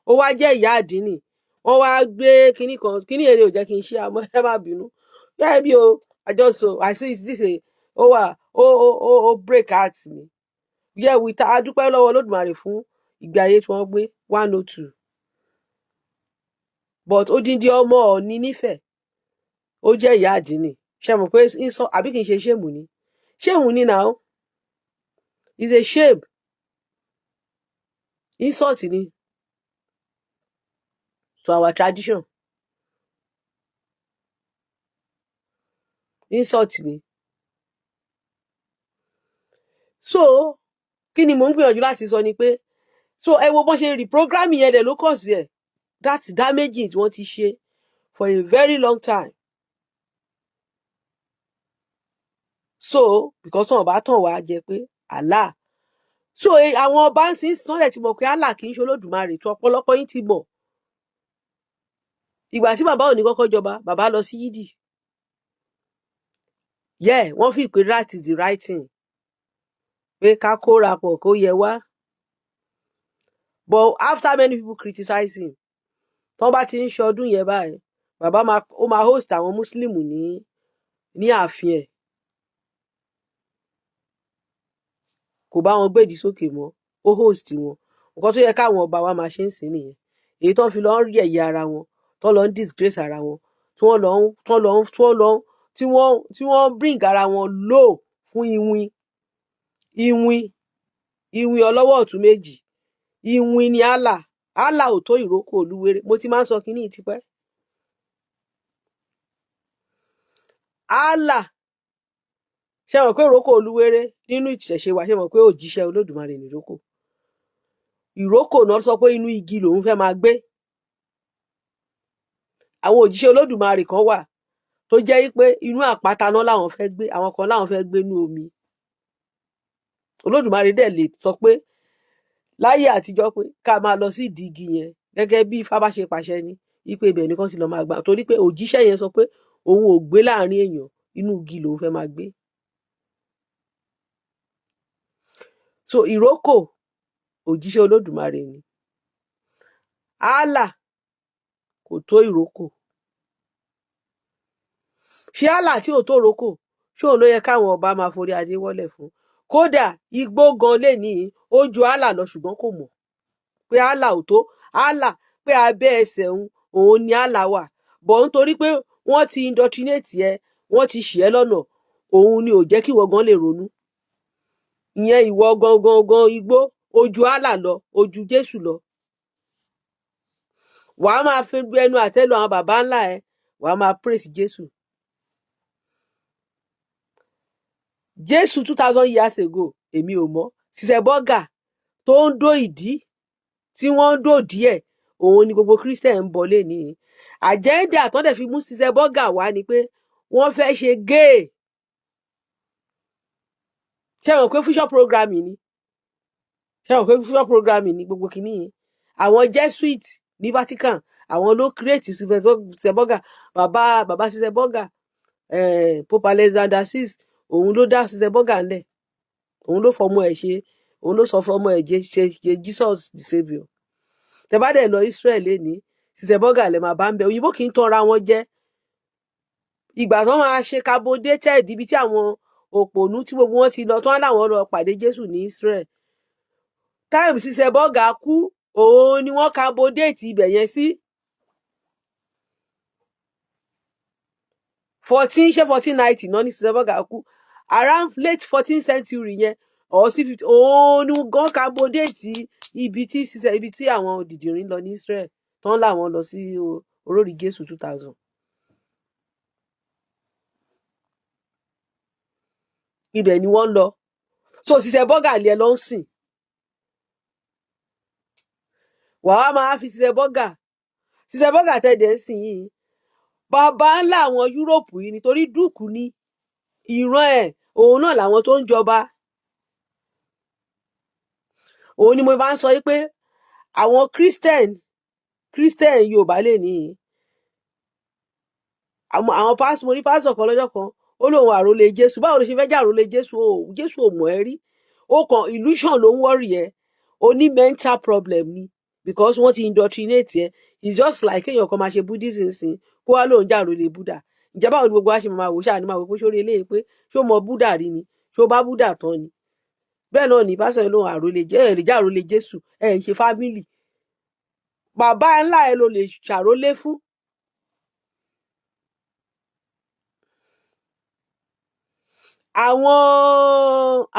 ó wá jẹ́ ìyá àdínì. Wọ́n wá gbé kinní kan, kinní èrè ò jẹ́ kí n ṣe àmọ́ ẹ má bínú yẹ́ bí o. I just, so I see this a ó wà ó break heart mi. Yẹ wíta, a dúpẹ́ lọ́wọ́ Olódùmarè fún ìgbé ayé tí wọ́n gbé, 102, but odindi ọmọ Ọọ̀ni nífẹ̀ẹ́, ó jẹ́ ìyá àdínì. Ṣe mọ̀ pé àbí kì í ṣe shame ni? Shame ni now. It's a shame. Insult ni to our tradition. Insult ni. So kí ni mò ń gbìyànjú láti sọ ni pé, so ẹ wo bọ́n ṣe reprogramming yẹn dẹ̀ ló kàn sí ẹ̀, that's damaging tí wọ́n ti ṣe for a very long time. So because wọn bá tàn wá jẹ pé Allah, so àwọn ọba ń sìn náà dẹ̀ ti mọ̀ pé Allah kì í ṣe Olódùmarè, tó ọ̀pọ̀lọpọ̀ yín ti mọ̀. Ìgbà tí bàbá òní kọ́kọ́ jọba, bàbá lọ sí yídì. Yeah, wọ́n fi pé that is the right thing, pé ká kóra pọ̀ kó yẹ wá. But after many people criticize him, tí wọ́n bá ti ń ṣe ọdún yẹn báyìí, bàbá máa, ó máa host àwọn Muslim ní ààfin ẹ̀. Kò bá wọn gbèdì sókè mọ́, ó host wọn. Nǹkan tó yẹ káwọn ọba wa máa ṣe ń sìn nìyẹn. Èyí tó ń fi lọ ń yẹ̀yẹ́ ara wọn, tó lọ ń disgrace ara wọn, tí wọ́n lọ ń tí wọ́n lọ ń tí wọ́n lọ ń tí wọ́n bring ara wọn low fún iwin, iwin, iwin ọlọ́wọ́ ọ̀tún méjì. Iwin ni Allah. Allah ò tó ìrókò olúwere. Mo ti máa ń sọ kínní tipẹ́. Allah, ṣe mọ̀ pé ìrókò olúwere nínú ìṣẹ̀ṣe wa, ṣe mọ̀ pé òjíṣẹ́ Olódùmarè ní ìrókò? Ìrókò náà sọ pé inú igi lòun fẹ́ máa gbé. Àwọn òjíṣẹ́ Olódùmarè kan wà tó jẹ́ pé inú àpáta náà làwọn fẹ́ gbé, àwọn kan láwọn fẹ́ gbé inú omi. Olódùmarè dẹ̀ lè sọ pé láyé àtijọ́ pé ká máa lọ sí ìdí igi yẹn gẹ́gẹ́ bí Ifá bá ṣe pàṣẹ ni wípé ibẹ̀ nìkan sì lọ máa gbà, torí pé òjíṣẹ́ yẹn sọ pé òun ò gbé láàrin èèyàn, inú igi lòun fẹ́ máa gbé. So ìrókò òjíṣẹ́ Olódùmarè ni. Allah kò tó ìrókò. Ṣé Allah tí ò tó ìrókò, ṣé òun ló yẹ káwọn ọba máa forí adé wọ́lẹ̀ fún? Kódà igbó gan lè ní ó ju Allah lọ, ṣùgbọ́n kò mọ̀ pé Allah ò tó Allah, pé abẹ́ ẹsẹ̀ òun Òun ni Allah wà bọ̀, nítorí pé wọ́n ti indoctrinate ẹ, wọ́n ti ṣì ẹ́ lọ́nà. Òun ni ò jẹ́ kí ìwọ gan lè ronú ìyẹn. Ìwọ gangan gan igbó ojú Allah lọ, ojú Jésù lọ. Wàá máa fi ẹnu àtẹ́lu àwọn baba ńlá ẹ, wàá máa praise Jésù. Jésù 2000 years ago, èmi ò mọ̀. Ṣiṣẹ́ bọ́gà tó ń dó ìdí tí wọ́n ń dò díẹ̀, òun ni gbogbo Christian ń bọ̀ lẹ́nìí. Agenda tó dẹ̀ fi mú ṣiṣẹ́ bọ́gà wá ni pé wọ́n fẹ́ ṣe gay. Ṣé wọn pé future programming ni? Ṣé wọn pé future programming ni gbogbo kìíní yìí? Àwọn Jesuit ní Vatican, àwọn ló create ṣiṣẹ́ bọ́gà. Bàbá bàbá ṣiṣẹ́ bọ́gà, Pope Alexander VI, òun ló dá ṣiṣẹ́ bọ́gà ńlẹ̀. Òun ló fọmọ ẹ̀ ṣe, òun ló sọ fọmọ ẹ̀ ṣe ṣe Jesus the Saviour. Tẹ bá dẹ̀ lọ Israel lẹ́ni, ṣiṣẹ́ bọ́gà lẹ máa bá ń bẹ. Òyìnbó kì í tanra wọn jẹ. Ìgbà tó máa ṣe carbon dated ibi tí àwọn òpònú tí gbogbo wọn ti lọ, tó wọn láwọn lọ pàdé Jésù ní Israel, time ṣiṣẹ́ bọ́gà kú, òun ni wọ́n carbon date ibẹ̀ yẹn sí 14, ṣé 1490 náà ní ṣiṣẹ́ bọ́gà kú, around late 14th century yẹn or sí 50. Òun ni gan carbon date ibi tí ṣiṣẹ́, ibi tí àwọn dìdìrín lọ ní Israel tán láwọn lọ sí orórí Jésù 2000. Ibẹ̀ ni wọ́n ń lọ. So ṣiṣẹ́ bọ́gà lé ẹ lọ ń sìn, wàá máa fi ṣiṣẹ́ bọ́gà, ṣiṣẹ́ bọ́gà tẹ̀dẹ̀ ń sìn yìí, bàbá ńlá àwọn Yúróòpù yìí, nítorí duke ni ìran ẹ̀, òun náà làwọn tó ń jọba. Òun ni mo bá ń sọ yìí pé àwọn Christian Yorùbá lè ní àwọn pásítọ̀. Mo ní pásítọ̀ kan lọ́jọ́ kan, ó lóun àròlé Jésù. Báwo ló ṣe fẹ́ jẹ́ àròlé Jésù? O Jésù ò mọ̀ ẹ́ rí. Ó kàn illusion ló ń worry ẹ. O ní mental problem ni, because wọ́n ti indoctrinate ẹ. It's just like kéèyàn kan máa ṣe Buddhism sìn, kó wá lóun jẹ́ àròlé Buddha. Ǹjẹ́ báwo ni gbogbo wa ṣe máa wò? Ṣáà ní máa wò pé sórí eléyìí pé ṣó mọ Buddha rí ni, ṣó bá Buddha tán ni. Bẹ́ẹ̀ náà ní pásítọ̀ yìí lóun àròlé jẹ́. Ẹ̀ lè jẹ́ àròlé Jésù, ẹ̀ ń ṣe family. Bàbá ńlá ẹ ló lè ṣàrólé fún.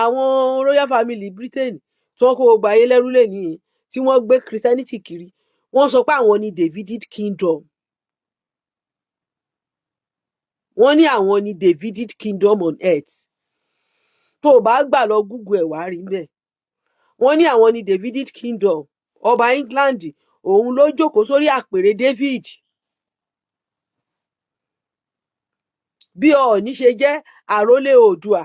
Àwọn royal family Britain tí wọ́n kó gbogbo ayé lẹ́rú lẹ́nìí, tí wọ́n gbé Christianity kiri, wọ́n sọ pé àwọn ní Davidic kingdom. Wọ́n ní àwọn ní Davidic kingdom on earth. Tó o bá gbà lọ Google ẹ̀, wá rí bẹ́ẹ̀. Wọ́n ní àwọn ní Davidic kingdom. Ọba England, òun ló jókòó sórí àpèrè David. Bí Ọọ̀ni ṣe jẹ́ àrólé Oòduà,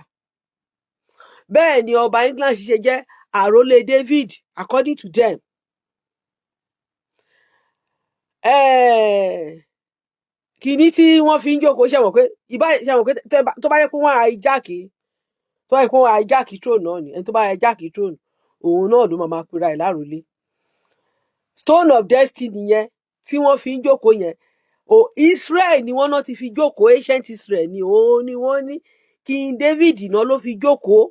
bẹ́ẹ̀ ni ọba England ṣe jẹ́ àrólé David, according to them. Kìíní tí wọ́n fi ń jókòó, ṣe mọ̀ pé ìbá ṣe mọ̀ pé tó bá yẹ pé wọ́n hijack, tó bá yẹ pé wọ́n hijack throne náà ni, ẹni tó bá hijack throne, òun náà ló máa pera ẹ̀ lárólé. Stone of Destiny yẹn tí wọ́n fi ń jókòó yẹn o, Israel ni wọ́n náà ti fi jókòó. Ancient Israel ni òun ni wọ́n ní King David náà ló fi jókòó.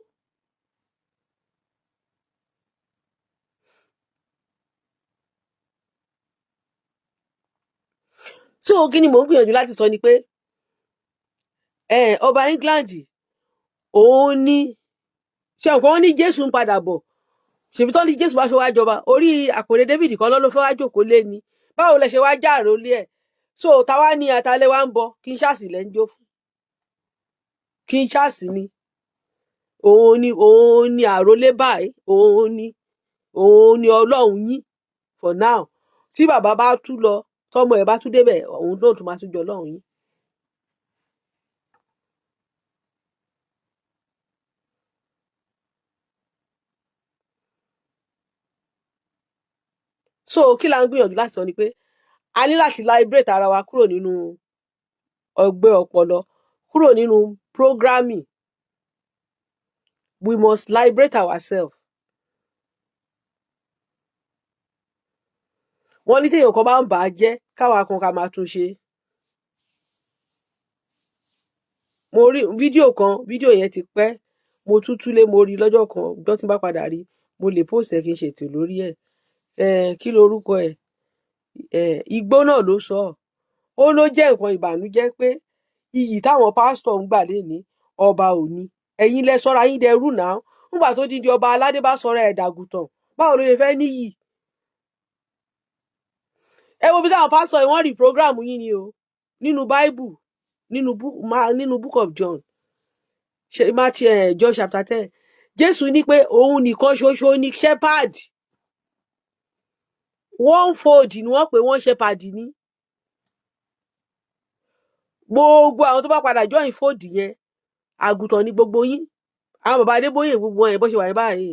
So kí ni mò ń gbìyànjú láti sọ ni pé ọba England, òun ní ṣe ọ̀pọ̀ wọn ní Jésù ń padà bọ̀. Ṣèbí tó ní Jésù bá fẹ́ wá jọba, orí àpèrè David kan ló fẹ́ wá jókòó lé ni. Báwo lẹ ṣe wá já àrólé ẹ̀? So táwa ní atalẹ̀ wa ń bọ King Charles lẹ́ ń jó fún. King Charles ni, òun ni àrólé báyìí, òun ni Ọlọ́run yín for now. Tí bàbá bá tún lọ, tọmọ ẹ̀ bá tún débẹ̀, òun náà tún máa tún jọ Ọlọ́run yín. So kí la ń gbìyànjú láti sọ ni pé a ní láti liberate ara wa kúrò nínú ọgbẹ́ ọpọlọ, kúrò nínú programming. We must liberate ourselves. Wọ́n ní téèyàn kan bá ń bà á jẹ́, káwa kan ká máa tún ṣe. Mo rí fídíò kan, fídíò yẹn ti pẹ́. Mo tún túlé, mo rí lọ́jọ́ kan. Ọjọ́ tí n bá padà rí, mo lè post ẹ̀ kí n ṣètò lórí ẹ̀. Kí lorúkọ ẹ̀? Igbó náà ló sọ ọ́. Ó ló jẹ́ nǹkan ìbànújẹ́ pé iyì táwọn pásítọ̀ ń gbà lénìí, ọba ò ní. Ẹ̀yin lẹ sọ́ra yín dẹrú náà. Nígbà tó dídí ọba aládé bá sọ̀rọ̀ ẹ̀ dàgùtàn, báwo ló ṣe fẹ́ níyì? Ẹ wo bí táwọn pásítọ̀ yìí, wọ́n rí program yín ni o. Nínú Bible, nínú Book of John, ṣe Matthew, John chapter 10, Jésù ní pé òun nìkan ṣoṣo ní shepherd. One fold ni wọ́n pè wọ́n, shepherd ní gbogbo àwọn tó bá padà join fold yẹn. Àgùntàn ní gbogbo yín. Àwọn bàbá Adébóyè, gbogbo wọn yẹn, bó ṣe wà ní báyìí,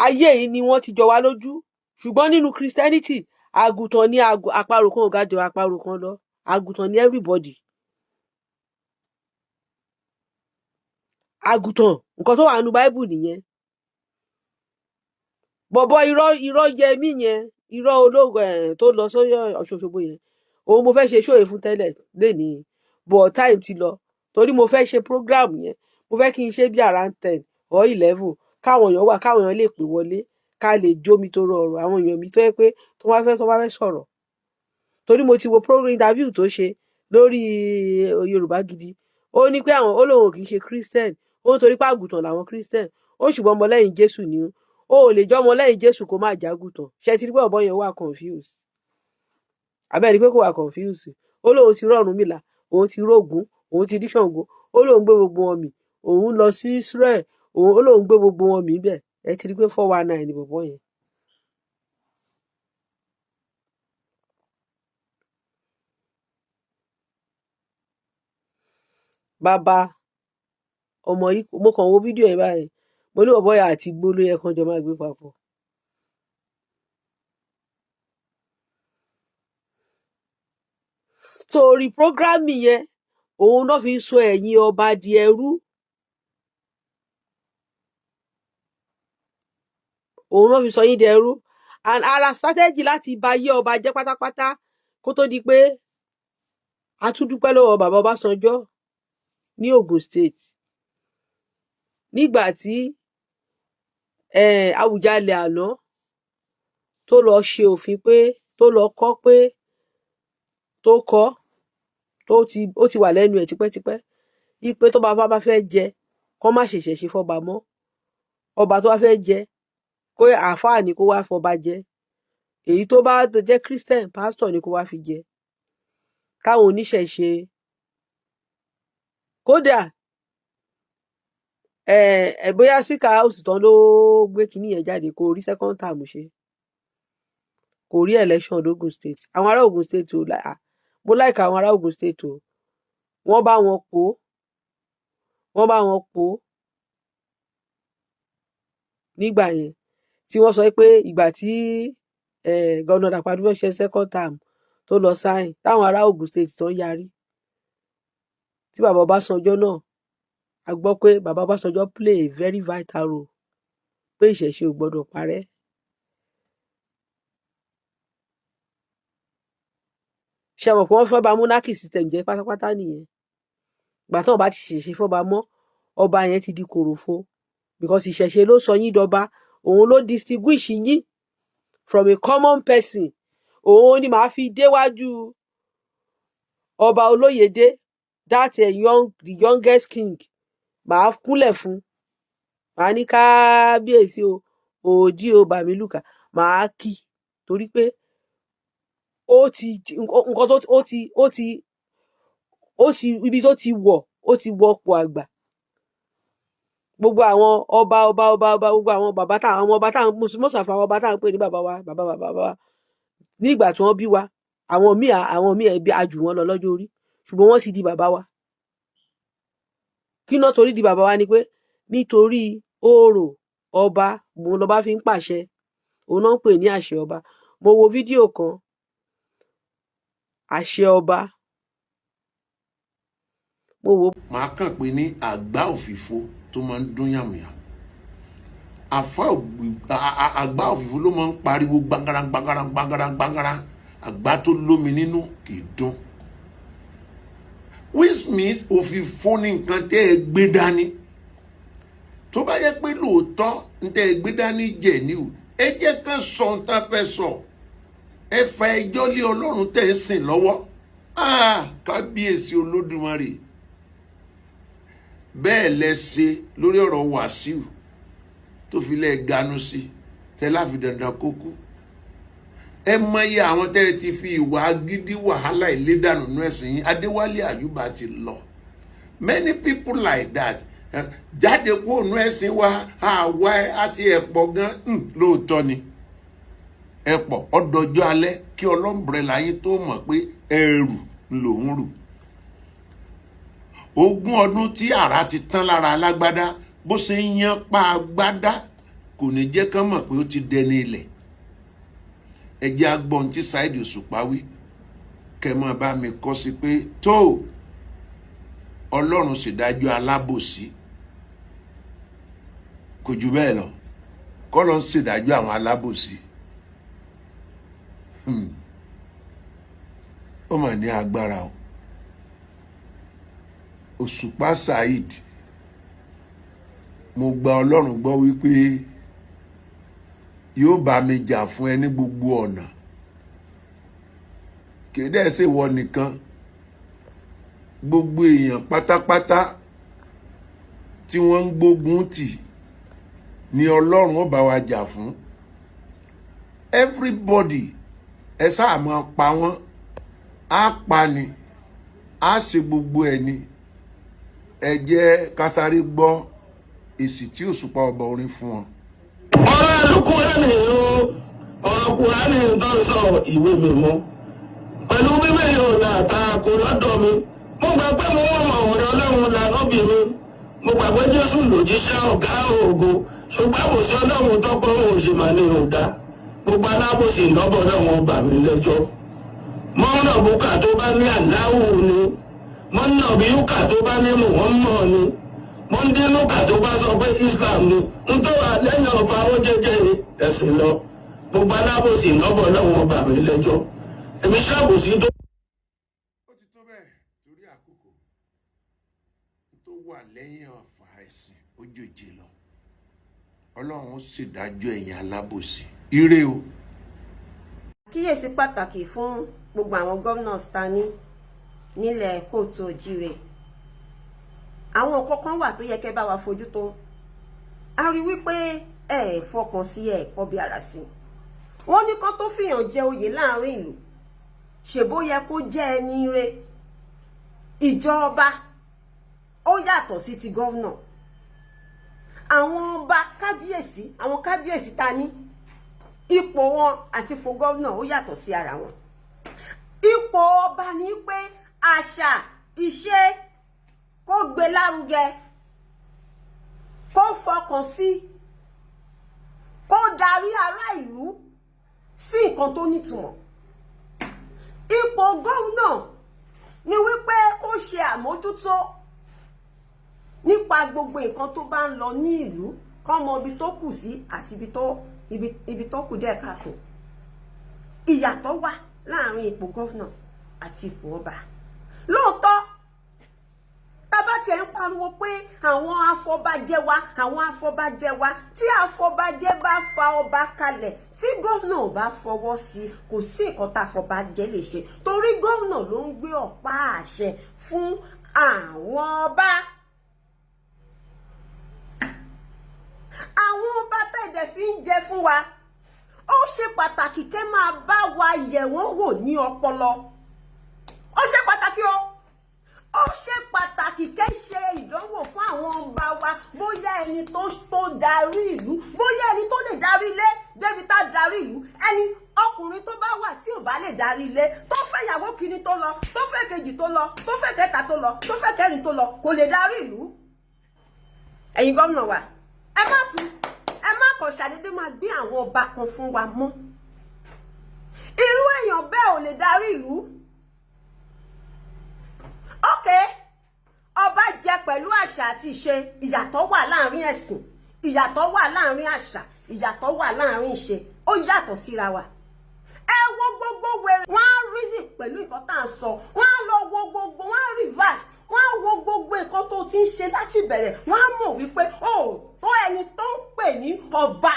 ayé yìí ni wọ́n ti jọ wá lójú. Ṣùgbọ́n nínú Christianity, àgùntàn ní àparò kan ò ga jù àparò kan lọ. Àgùntàn ní everybody, àgùntàn. Nǹkan tó wà nínú Bible nìyẹn. Bọ̀bọ̀ irọ́, irọ́ yẹmí yẹn, irọ́ ológun ẹ̀ tó lọ sórí Ọ̀ṣun Òṣogbo yẹn, òun mo fẹ́ ṣe ṣóye fún tẹ́lẹ̀ lénìí, but time ti lọ, torí mo fẹ́ ṣe program yẹn, mo fẹ́ kí n ṣe bí around 10 or 11, káwọn èèyàn wà, káwọn èèyàn lè pè wọlé, ká lè jómi tó rọrùn àwọn èèyàn mi tó yẹ pé tó bá fẹ́ sọ̀rọ̀, torí mo ti wo program interview tó ṣe lórí Yorùbá Gidi. Ó ní pé àwọn, ó lóun ò kì í ṣe Christian, ó nítorí pé àgùntàn làwọn Christian ó, ṣùgbọ́n ọmọlẹ́yìn Jésù ni ó. Ò lè jẹ́ ọmọlẹ́yìn Jésù kó má jágùtàn. Ṣe ti rí pé ọ̀bọ yẹn wà confused? Àbẹ́ẹ̀ rí pé kò wà confused? Ó lóun ti rọ̀rùn mìlà, òun ti rógùn, òun ti rí Ṣàngó, ó lóun gbé gbogbo wọn mì, òun lọ sí Israel, òun ó lóun gbé gbogbo wọn mì bẹ́ẹ̀. Ẹ ti rí pé 419 ni bọ̀bọ́ yẹn. Bàbá ọmọ yìí, mo kàn wo fídíò yẹn báyìí, mo ní bọ̀bọ́ yẹn àti igbó ló yẹ kán jọ máa gbé papọ̀. So reprogramming yẹn, òun náà fi ń sọ ẹ̀yin ọba di ẹrú, òun náà fi sọ yín di ẹrú. And ara strategy láti ba ayé ọba jẹ́ pátápátá, kó tó di pé a tún dúpẹ́ lọ́wọ́ bàbá Ọbásanjọ́ ní Ogun State nígbà tí Awùjalẹ̀ àná tó lọ ṣe òfin pé tó lọ kọ́ pé tó kọ́ tó ti ó ti wà lẹ́nu ẹ̀ tipẹ́tipẹ́ ipe tó bá fẹ́ jẹ, kó má ṣẹ̀ṣẹ̀ ṣe fọ́ba mọ́. Ọba tó bá fẹ́ jẹ, kó àáfàá ni kó wá fọba jẹ. Èyí tó bá jẹ́ Christian, pastor ni kó wá fi jẹ. Káwọn oníṣẹ̀ṣe kódà ẹ ẹ bóyá speaker house tán ló gbé kinní yẹn jáde, kò rí second term ṣe, kò rí election l'Ogun State. Àwọn ará Ogun State o, mo like àwọn ará Ogun State o. Wọ́n bá wọn pò, wọ́n bá wọn pò nígbà yẹn tí wọ́n sọ pé ìgbà tí Governor Dàpọ̀ Abíọ́dún ṣe second term tó lọ sign, táwọn ará Ogun State tó ń yarí, tí bàbá Ọbásanjọ́ náà, a gbọ́ pé bàbá Ọbásanjọ́ play a very vital role pé ìṣẹ̀ṣe ò gbọ́dọ̀ parẹ́. Ṣe mọ̀ pé wọ́n fẹ́ bà monarchy system jẹ́ pátápátá nìyẹn? Ìgbà tí wọ́n bá ti ṣẹ̀ṣe fọ́ba mọ́, ọba yẹn ti di kòròfo, because ìṣẹ̀ṣe ló sọ yín dọba, òun ló distinguish yín from a common person. Òun ni màá fi déwájú ọba Olóyèdé, that young the youngest king, màá kúnlẹ̀ fún, màá ní kábíyèsí o, òdì o, bàmílùkà, màá kí, torí pé ó ti nǹkan tó ó ti ibi tó ti wọ̀, ó ti wọpọ̀ àgbà. Gbogbo àwọn ọba ọba ọba ọba, gbogbo àwọn bàbá tá, àwọn ọba tá, mọ́sàfà, àwọn ọba tá à ń pè ní bàbá wa, bàbá bàbá wa ní ìgbà tí wọ́n bí wa, àwọn míì ẹbí a jù wọ́n lọ lọ́jọ́ orí, ṣùgbọ́n wọ́n ti di bàbá wa. Kí náà torí di bàbá wa ni pé nítorí orò ọba, òun lọba fi ń pàṣẹ, òun náà ń pè ní àṣẹ ọba. Mo wo fídíò kan, àṣẹ ọba, mo wò. Màá kàn pé ní àgbá òfìfo tó máa ń dún yàmùyàmù, àfa àgbá òfìfo ló máa ń pariwo gbangara gbangara gbangara gbangara. Àgbá tó lómi nínú kì í dún, which means òfìfo ní nǹkan tẹ́ ẹ gbé dání. Tó bá yẹ pé lóòótọ́ ń tẹ́ ẹ gbé dání jẹ̀ ní o, ẹ jẹ́ kán sọ ohun tá fẹ́ sọ. Ẹ fa ẹjọ́ lé Ọlọ́run tẹ̀ ń sìn lọ́wọ́. Ah, Kábíyèsí Olódùmarè! Bẹ́ẹ̀ lẹ ṣe lórí ọ̀rọ̀ Wàsíù tó fi lẹ́ẹ̀ ganu sí tẹ́ láfi dandan kó kú. Ẹ mọyì àwọn tẹ́ ẹ ti fi ìwà gidi wàhálà ìlédànù nú ẹ̀sìn yín. Adéwálé Àyùbá ti lọ, many people like that jáde kúrò nú ẹ̀sìn wa. Àwa àti ẹ̀pọ̀ gan lóòótọ́ ni ẹ̀pọ̀ ọdọọjọ́ alẹ́ kí ọlọ́mbrẹ́là yín tó mọ̀ pé ẹrù lòún rù. 20 ọdún tí àrà ti tán lára alágbádá, bó ṣe ń yán pa agbádá, kò ní jẹ́ kán mọ̀ pé ó ti dẹni ilẹ̀. Ẹ jẹ́ agbọ́n tí Saheed Òṣùpá wí, kẹ́ mọ́ bá mi kọ́ sí pé tó Ọlọ́run ṣèdájọ́ alábòsí. Kò jù bẹ́ẹ̀ lọ, kọ́ ló ń ṣèdájọ́ àwọn alábòsí. Ó mà ní agbára o. Òṣùpá Saheed, mo gba Ọlọ́run gbọ́ wípé yóò bá mi jà fún ẹ ní gbogbo ọ̀nà. Kéde ṣe wọ nìkan, gbogbo èèyàn pátápátá tí wọ́n ń gbógun tì ní Ọlọ́run ó bá wa jà fún. Everybody, ẹ sáà máa pa wọ́n, á pa ni, á ṣe gbogbo ẹ̀ ni. Ẹ jẹ́ ká sáré gbọ́ èsì tí Òṣùpá ọba orin fún wọn. Ọ̀rọ̀ Àlùkùránì o, ọ̀rọ̀ Kùránì tó ń sọ ìwé mímọ́ pẹ̀lú Bíbélì ò là ta kò lọ́dọ̀ mi. Mo gbà pé mo wọ́n mọ̀ ọ̀rẹ́ Ọlọ́run lànà bí mi. Mo gbà pé Jésù lòjíṣẹ́ ọ̀gá ògo, ṣùgbọ́n àbòsí Ọlọ́run tọ́pọ̀ òun ṣe mà ní òdá. Gbogbo alábòsí ìlọ́bọ̀ náà wọn bà mí lẹ́jọ́. Mọ́nà bùkà tó bá ní àláwù ni, mọ́nà bíúkà tó bá ní Muhammad ni, mọ́ndínlùkà tó bá sọ pé Islam ni ń tó wà lẹ́yìn ọ̀fà ó jẹ́jẹ́ ẹ̀sìn lọ. Gbogbo alábòsí ìlọ́bọ̀ náà wọn bà mí lẹ́jọ́. Èmi ṣàbòsí tó. Ó ti tó bẹ́ẹ̀ torí àkókò. Tó wà lẹ́yìn ọ̀fà ẹ̀sìn ó jòjì lọ. Ọlọ́run ó ṣèdájọ́ ẹ̀yin alábòsí. Ire o. Kíyèsí pàtàkì fún gbogbo àwọn gómìnà ta ní nílẹ̀ kóòtù òjìrè. Àwọn nǹkan kan wà tó yẹ kẹ́ bá wa fojú tó. A rí wípé ẹ ẹ fọkàn sí ẹ kọbi ara sí. Wọ́n ní kán tó fìyàn jẹ oyè láàrin ìlú, ṣèbó yẹ kó jẹ́ ẹni re. Ìjọba ó yàtọ̀ sí ti gómìnà. Àwọn ọba kábíyèsí, àwọn kábíyèsí ta ní, ipò wọn àti ipò gómìnà ó yàtọ̀ sí ara wọn. Ipò ọba ní pé àṣà ìṣe kó gbé lárugẹ, kó fọkàn sí, kó darí ará ìlú sí nǹkan tó nítumọ̀. Ipò gómìnà ni wípé kó ṣe àmójútó nípa gbogbo nǹkan tó bá ń lọ ní ìlú, kó mọ ibi tó kù sí àti ibi tó kù díẹ̀ káàtó. Ìyàtọ̀ wà láàrin ipò gómìnà àti ipò ọba. Lóòótọ́, tábà tiẹ̀ ń pariwo pé àwọn afọbajẹ wa, àwọn afọbajẹ wa, tí afọbajẹ bá fa ọba kalẹ̀, tí gómìnà ò bá fọwọ́ sí, kò sí nǹkan tá afọbajẹ lè ṣe, torí gómìnà ló ń gbé ọ̀pá àṣẹ fún àwọn ọba. Àwọn ọba tẹ̀dẹ̀ fi ń jẹ fún wa, ó ṣe pàtàkì kẹ́ máa bá wa yẹ̀ wọ́n wò ní ọpọlọ. Ó ṣe pàtàkì o, ó ṣe pàtàkì kẹ́ ṣe ìdánwò fún àwọn ọba wa, bóyá ẹni tó darí ìlú, bóyá ẹni tó lè darí ilé débi tá darí ìlú. Ẹni ọkùnrin tó bá wà tí ò bá lè darí ilé, tó fẹ́ ìyàwó kìíní tó lọ, tó fẹ́ kejì tó lọ, tó fẹ́ kẹta tó lọ, tó fẹ́ kẹrin tó lọ, kò lè darí ìlú. Ẹ̀yin gómìnà wa, ẹ má tún, ẹ má kàn ṣàdédé máa gbé àwọn ọba kan fún wa mọ́. Irú èèyàn bẹ́ẹ̀ ò lè darí ìlú. Ok, ọba jẹ pẹ̀lú àṣà àti ìṣe. Ìyàtọ̀ wà láàrin ẹ̀sìn, ìyàtọ̀ wà láàrin àṣà, ìyàtọ̀ wà láàrin ìṣe. Ó yàtọ̀ síra wa. Ẹ wo gbogbo wèrè, wọ́n á reason pẹ̀lú nǹkan tá à ń sọ, wọ́n á lọ wo gbogbo, wọ́n á reverse, wọ́n á wo gbogbo nǹkan tó ti ń ṣe láti bẹ̀rẹ̀, wọ́n á mọ̀ wípé ó tó ẹni tó ń pè ní ọba.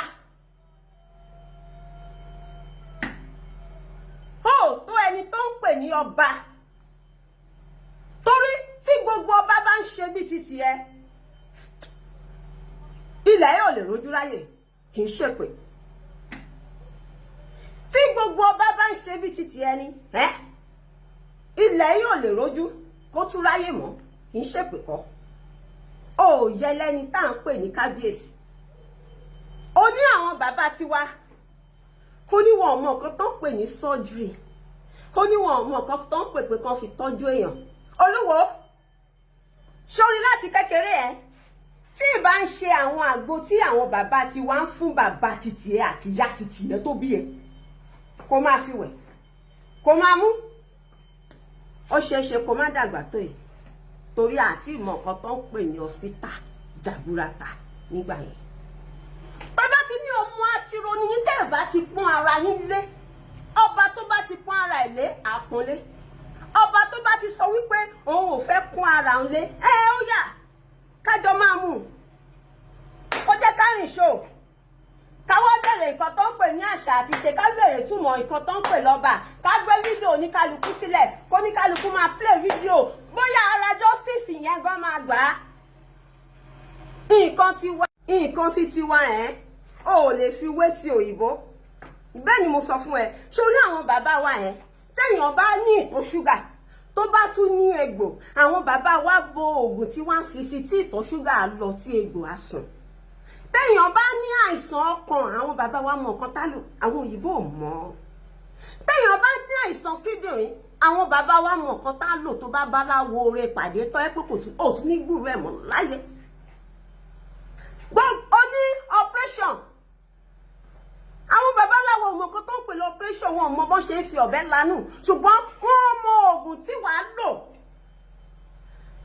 ẹni tó ń pè ní ọba, torí tí gbogbo ọba bá ń ṣe bí títì ẹ, ilẹ̀ yóò lè rojú ráyè. Kì í ṣèpè. Tí gbogbo ọba bá ń ṣe bí títì ẹni ẹ, ilẹ̀ yóò lè rojú kó tún ráyè mọ́. Kì í ṣèpè kọ́. Ó yẹ lẹ́ni tá à ń pè ní kábíyèsí. Ó ní àwọn bàbá tiwa, ó ní wọn ò mọ nǹkan tó ń pè ní surgery, ó ní wọn ò mọ nǹkan tó ń pè pé kán fi tọ́jú èèyàn. Olúwo, sórí láti kékeré ẹ, tí ì bá ń ṣe àwọn àgbo tí àwọn bàbá tiwa ń fún bàbá títì ẹ àti ìyá títì ẹ tó bí ẹ, kó máa fi wẹ̀, kó máa mú, ó ṣeé ṣe kó má dàgbà tó yìí, torí àti ìmọ̀ nǹkan tó ń pè ní hospital jaburata nígbà yẹn. Tó bá ti ní ọmọ àtìrò níyìn, tẹ́ ẹ̀ bá ti pọ́n ara yín lé, ọba tó bá ti pọ́n ara ẹ̀ lé, àpọ́nlé. Ọba tó bá ti sọ wípé òun ò fẹ́ pọ́n ara òun lé, ẹ ó yà kájọ máa mú kó jẹ́ ká rìn ṣó, káwọ́ bẹ̀rẹ̀ nǹkan tó ń pè ní àṣà àti ṣe, ká bẹ̀rẹ̀ túmọ̀ nǹkan tó ń pè lọ́ba, ká gbé fídíò oníkálukú sílẹ̀, kó oníkálukú máa play fídíò, bóyá ara justice yẹn gan máa gbà á. Nǹkan tiwa, nǹkan tí tiwa ẹ̀ o ò lè fi wé ti òyìnbó. Bẹ́ẹ̀ ni mo sọ fún ẹ. Sórí àwọn bàbá wa yẹn, téèyàn bá ní ìtọ̀ ṣúgà, tó bá tún ní egbò, àwọn bàbá wa bo oògùn tí wọ́n fi sí tí ìtọ̀ ṣúgà lọ, tí egbò á sùn. Téèyàn bá ní àìsàn ọkàn, àwọn bàbá wa mọ nǹkan tá lò, àwọn òyìnbó ò mọ̀. Téèyàn bá ní àìsàn kíndìnrín, àwọn bàbá wa mọ nǹkan tá lò. Tó bá báláwo oore pàdé tọ́ ẹ pé kò tún ò tún ní gbúrú ẹ̀ mọ́ láyé. Ó ní operation, àwọn babaláwo mọ nǹkan tó ń pè lọ operation, wọn mọ bó ṣe ń fi ọ̀bẹ lanú, ṣùgbọ́n wọ́n mọ oògùn tí wàá lò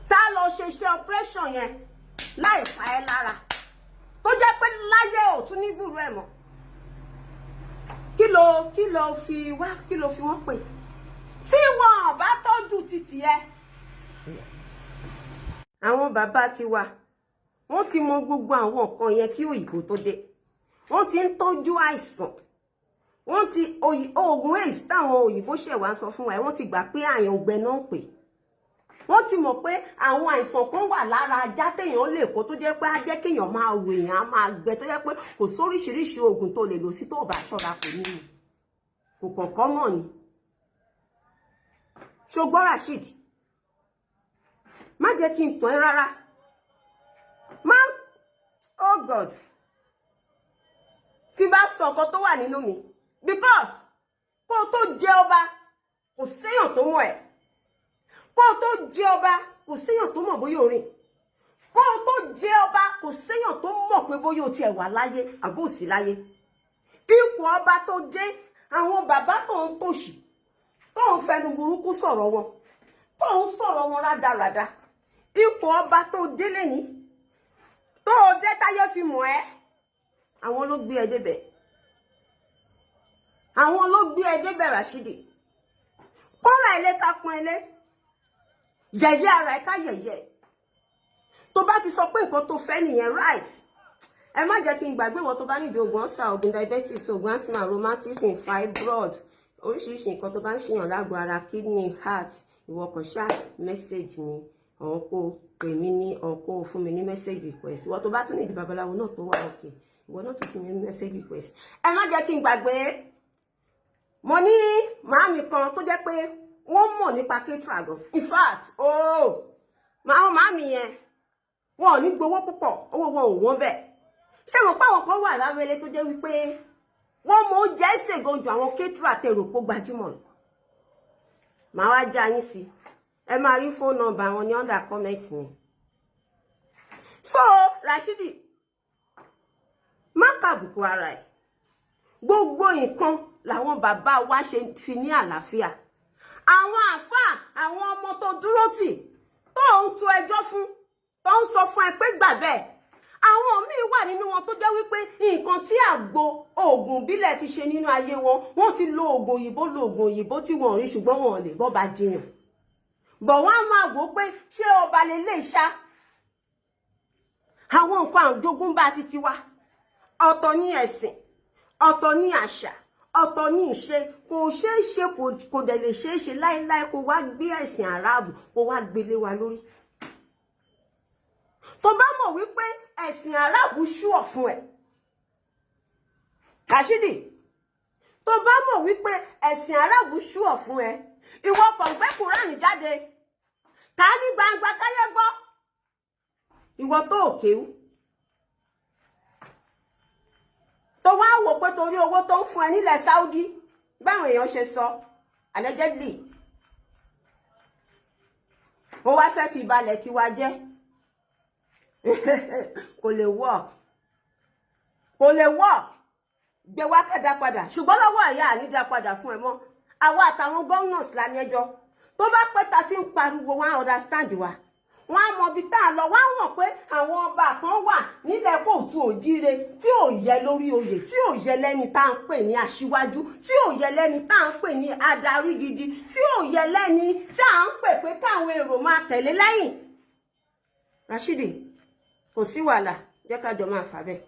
tá a lọ ṣe iṣẹ́ operation yẹn láì pa ẹ́ lára, tó jẹ́ pé láyé ò tún ní gbúrú ẹ̀ mọ́. Kí ló fi wá, kí ló fi wọ́n pè tí wọn bá tọ́jú títì ẹ? Àwọn bàbá tiwa, wọ́n ti mọ gbogbo àwọn nǹkan yẹn kí òyìnbó tó dé. Wọ́n ti ń tọ́jú àìsàn. Wọ́n ti oògùn AIDS táwọn òyìnbó ṣẹ̀ wá sọ fún wa, wọ́n ti gbà pé àyàn ọgbẹ náà ń pè. Wọ́n ti mọ̀ pé àwọn àìsàn kan wà lára ajá téèyàn lè kó, tó jẹ́ pé á jẹ́ kéèyàn máa wò, èèyàn á máa gbẹ, tó jẹ́ pé kò sóríṣiríṣi oògùn tó lè lò sí, tó bá ṣọ́ra, kò ní mu, kò kọ̀ọ̀kan mọ̀ ni. Ṣùgbọ́n Rasheed, má jẹ́ kí n tàn ẹ́ rárá. Má, oh God, tí bá sọ nǹkan tó wà nínú mi, because kó o tó jẹ ọba, kò séèyàn tó mọ̀ ẹ́. Kó o tó jẹ ọba, kò séèyàn tó mọ̀ bóyá o rìn. Kó o tó jẹ ọba, kò séèyàn tó mọ̀ pé bóyá o tiẹ̀ wà láyé àbó sí láyé. Ipò ọba tó dé, àwọn bàbá tó ń tòṣì, tó ń fẹnu burúkú sọ̀rọ̀ wọn, tó ń sọ̀rọ̀ wọn rádaràda, ipò ọba tó dé lẹ́ni tó o jẹ́ táyé fi mọ̀ ẹ́, àwọn ló gbé ẹ débẹ̀, àwọn ló gbé ẹ débẹ̀. Rashidi, kọ́ra ilé ká pọ́n ilé, yẹ̀yẹ́ ara ẹ ká yẹ̀yẹ́. Tó bá ti sọ pé nǹkan tó fẹ́ nìyẹn, right. Ẹ má jẹ́ kí n gbàgbé wọn. Tó bá nídìí oògùn ọ̀sà, oògùn diabetes, oògùn asthma, rheumatism, fibroid, oríṣiríṣi nǹkan tó bá ń ṣèyàn lágọ̀ọ́ ara, kidney, heart, ìwọ kàn ṣáà message mi, ọ̀hún kó pè mí ní ọ̀hún, kó fún mi ní message request. Ìwọ tó bá tún nídìí babaláwo náà tó wà òkè, ìwọ náà tún fún mi ní message request. Ẹ má jẹ́ kí n gbàgbé, mo ní màámi kan tó jẹ́ pé wọ́n mọ̀ nípa caterer gan. In fact, oh, màá màámi yẹn, wọn ò ní gbowó púpọ̀, owó wọn ò wọ́n bẹ́ẹ̀. Ṣé mo pa àwọn kan wà lábẹ́lé tó jẹ́ wípé wọ́n mọ oúnjẹ ṣègùn ju àwọn caterer tèrò pó gbajúmọ̀ lọ? Màá wá já yín sí, ẹ máa rí phone number wọn ní under comment mi. So Rashidi, má kàbùkù ara ẹ̀. Gbogbo nǹkan làwọn bàbá wa ṣe fi ní àlàáfíà. Àwọn àáfàá, àwọn ọmọ tó dúró tì, tó ń tu ẹjọ́ fún, tó ń sọ fún ẹ pé gbà bẹ́ẹ̀, àwọn míì wà nínú wọn tó jẹ́ wípé nǹkan tí àgbo oògùn ìbílẹ̀ ti ṣe nínú ayé wọn, wọ́n ti lo oògùn òyìnbó, lo oògùn òyìnbó tí wọ́n rí, ṣùgbọ́n wọn ò lè bọ́ba jiyàn bọ̀. Wọ́n á máa wò ó pé ṣé ọba lè lè ṣá. Àwọn nǹkan àjogúnbá ti tiwa, ọ̀tọ̀ ní ẹ̀sìn, ọ̀tọ̀ ní àṣà, Ọ̀tọ̀ ní ìṣe. Kò ṣeé ṣe, kò dẹ̀ lè ṣeé ṣe láéláé kó wá gbé ẹ̀sìn Aráàbù, kó wá gbélé wa lórí. Tó bá mọ̀ wípé ẹ̀sìn Aráàbù ṣùọ̀ fún ẹ̀, Rashidi, tó bá mọ̀ wípé ẹ̀sìn Aráàbù ṣùọ̀ fún ẹ, ìwọ kàn gbé Kùránì jáde, ká ní gbangba káyé gbọ́. Ìwọ tó ò kéwú, tó wá wò pé torí owó tó ń fún ẹ nílẹ̀ Saudi, báwọn èèyàn ṣe sọ allegedly, ó wá fẹ́ fi balẹ̀ tiwa jẹ́. Kò lè work, kò lè work. Gbé wá kẹ́dá padà, ṣùgbọ́n lọ́wọ́ ẹ̀yà ànídá padà fún ẹ mọ́. Àwa àtàwọn governors la ní ẹjọ́. Tó bá pẹ́ ta ti ń pariwo, wọn á understand wa, wọn á mọ ibi tá a lọ. Wọn á mọ̀ pé àwọn ọba kan wà nílẹ̀ kóòtù òjíire tí ò yẹ lórí oyè, tí ò yẹ lẹ́ni tá à ń pè ní aṣíwájú, tí ò yẹ lẹ́ni tá à ń pè ní adarí gidi, tí ò yẹ lẹ́ni tá à ń pè pé káwọn èrò máa tẹ̀lé lẹ́yìn. Rashidi, kò sí wàhálà, jẹ́ ká jọ máa fà bẹ́ẹ̀.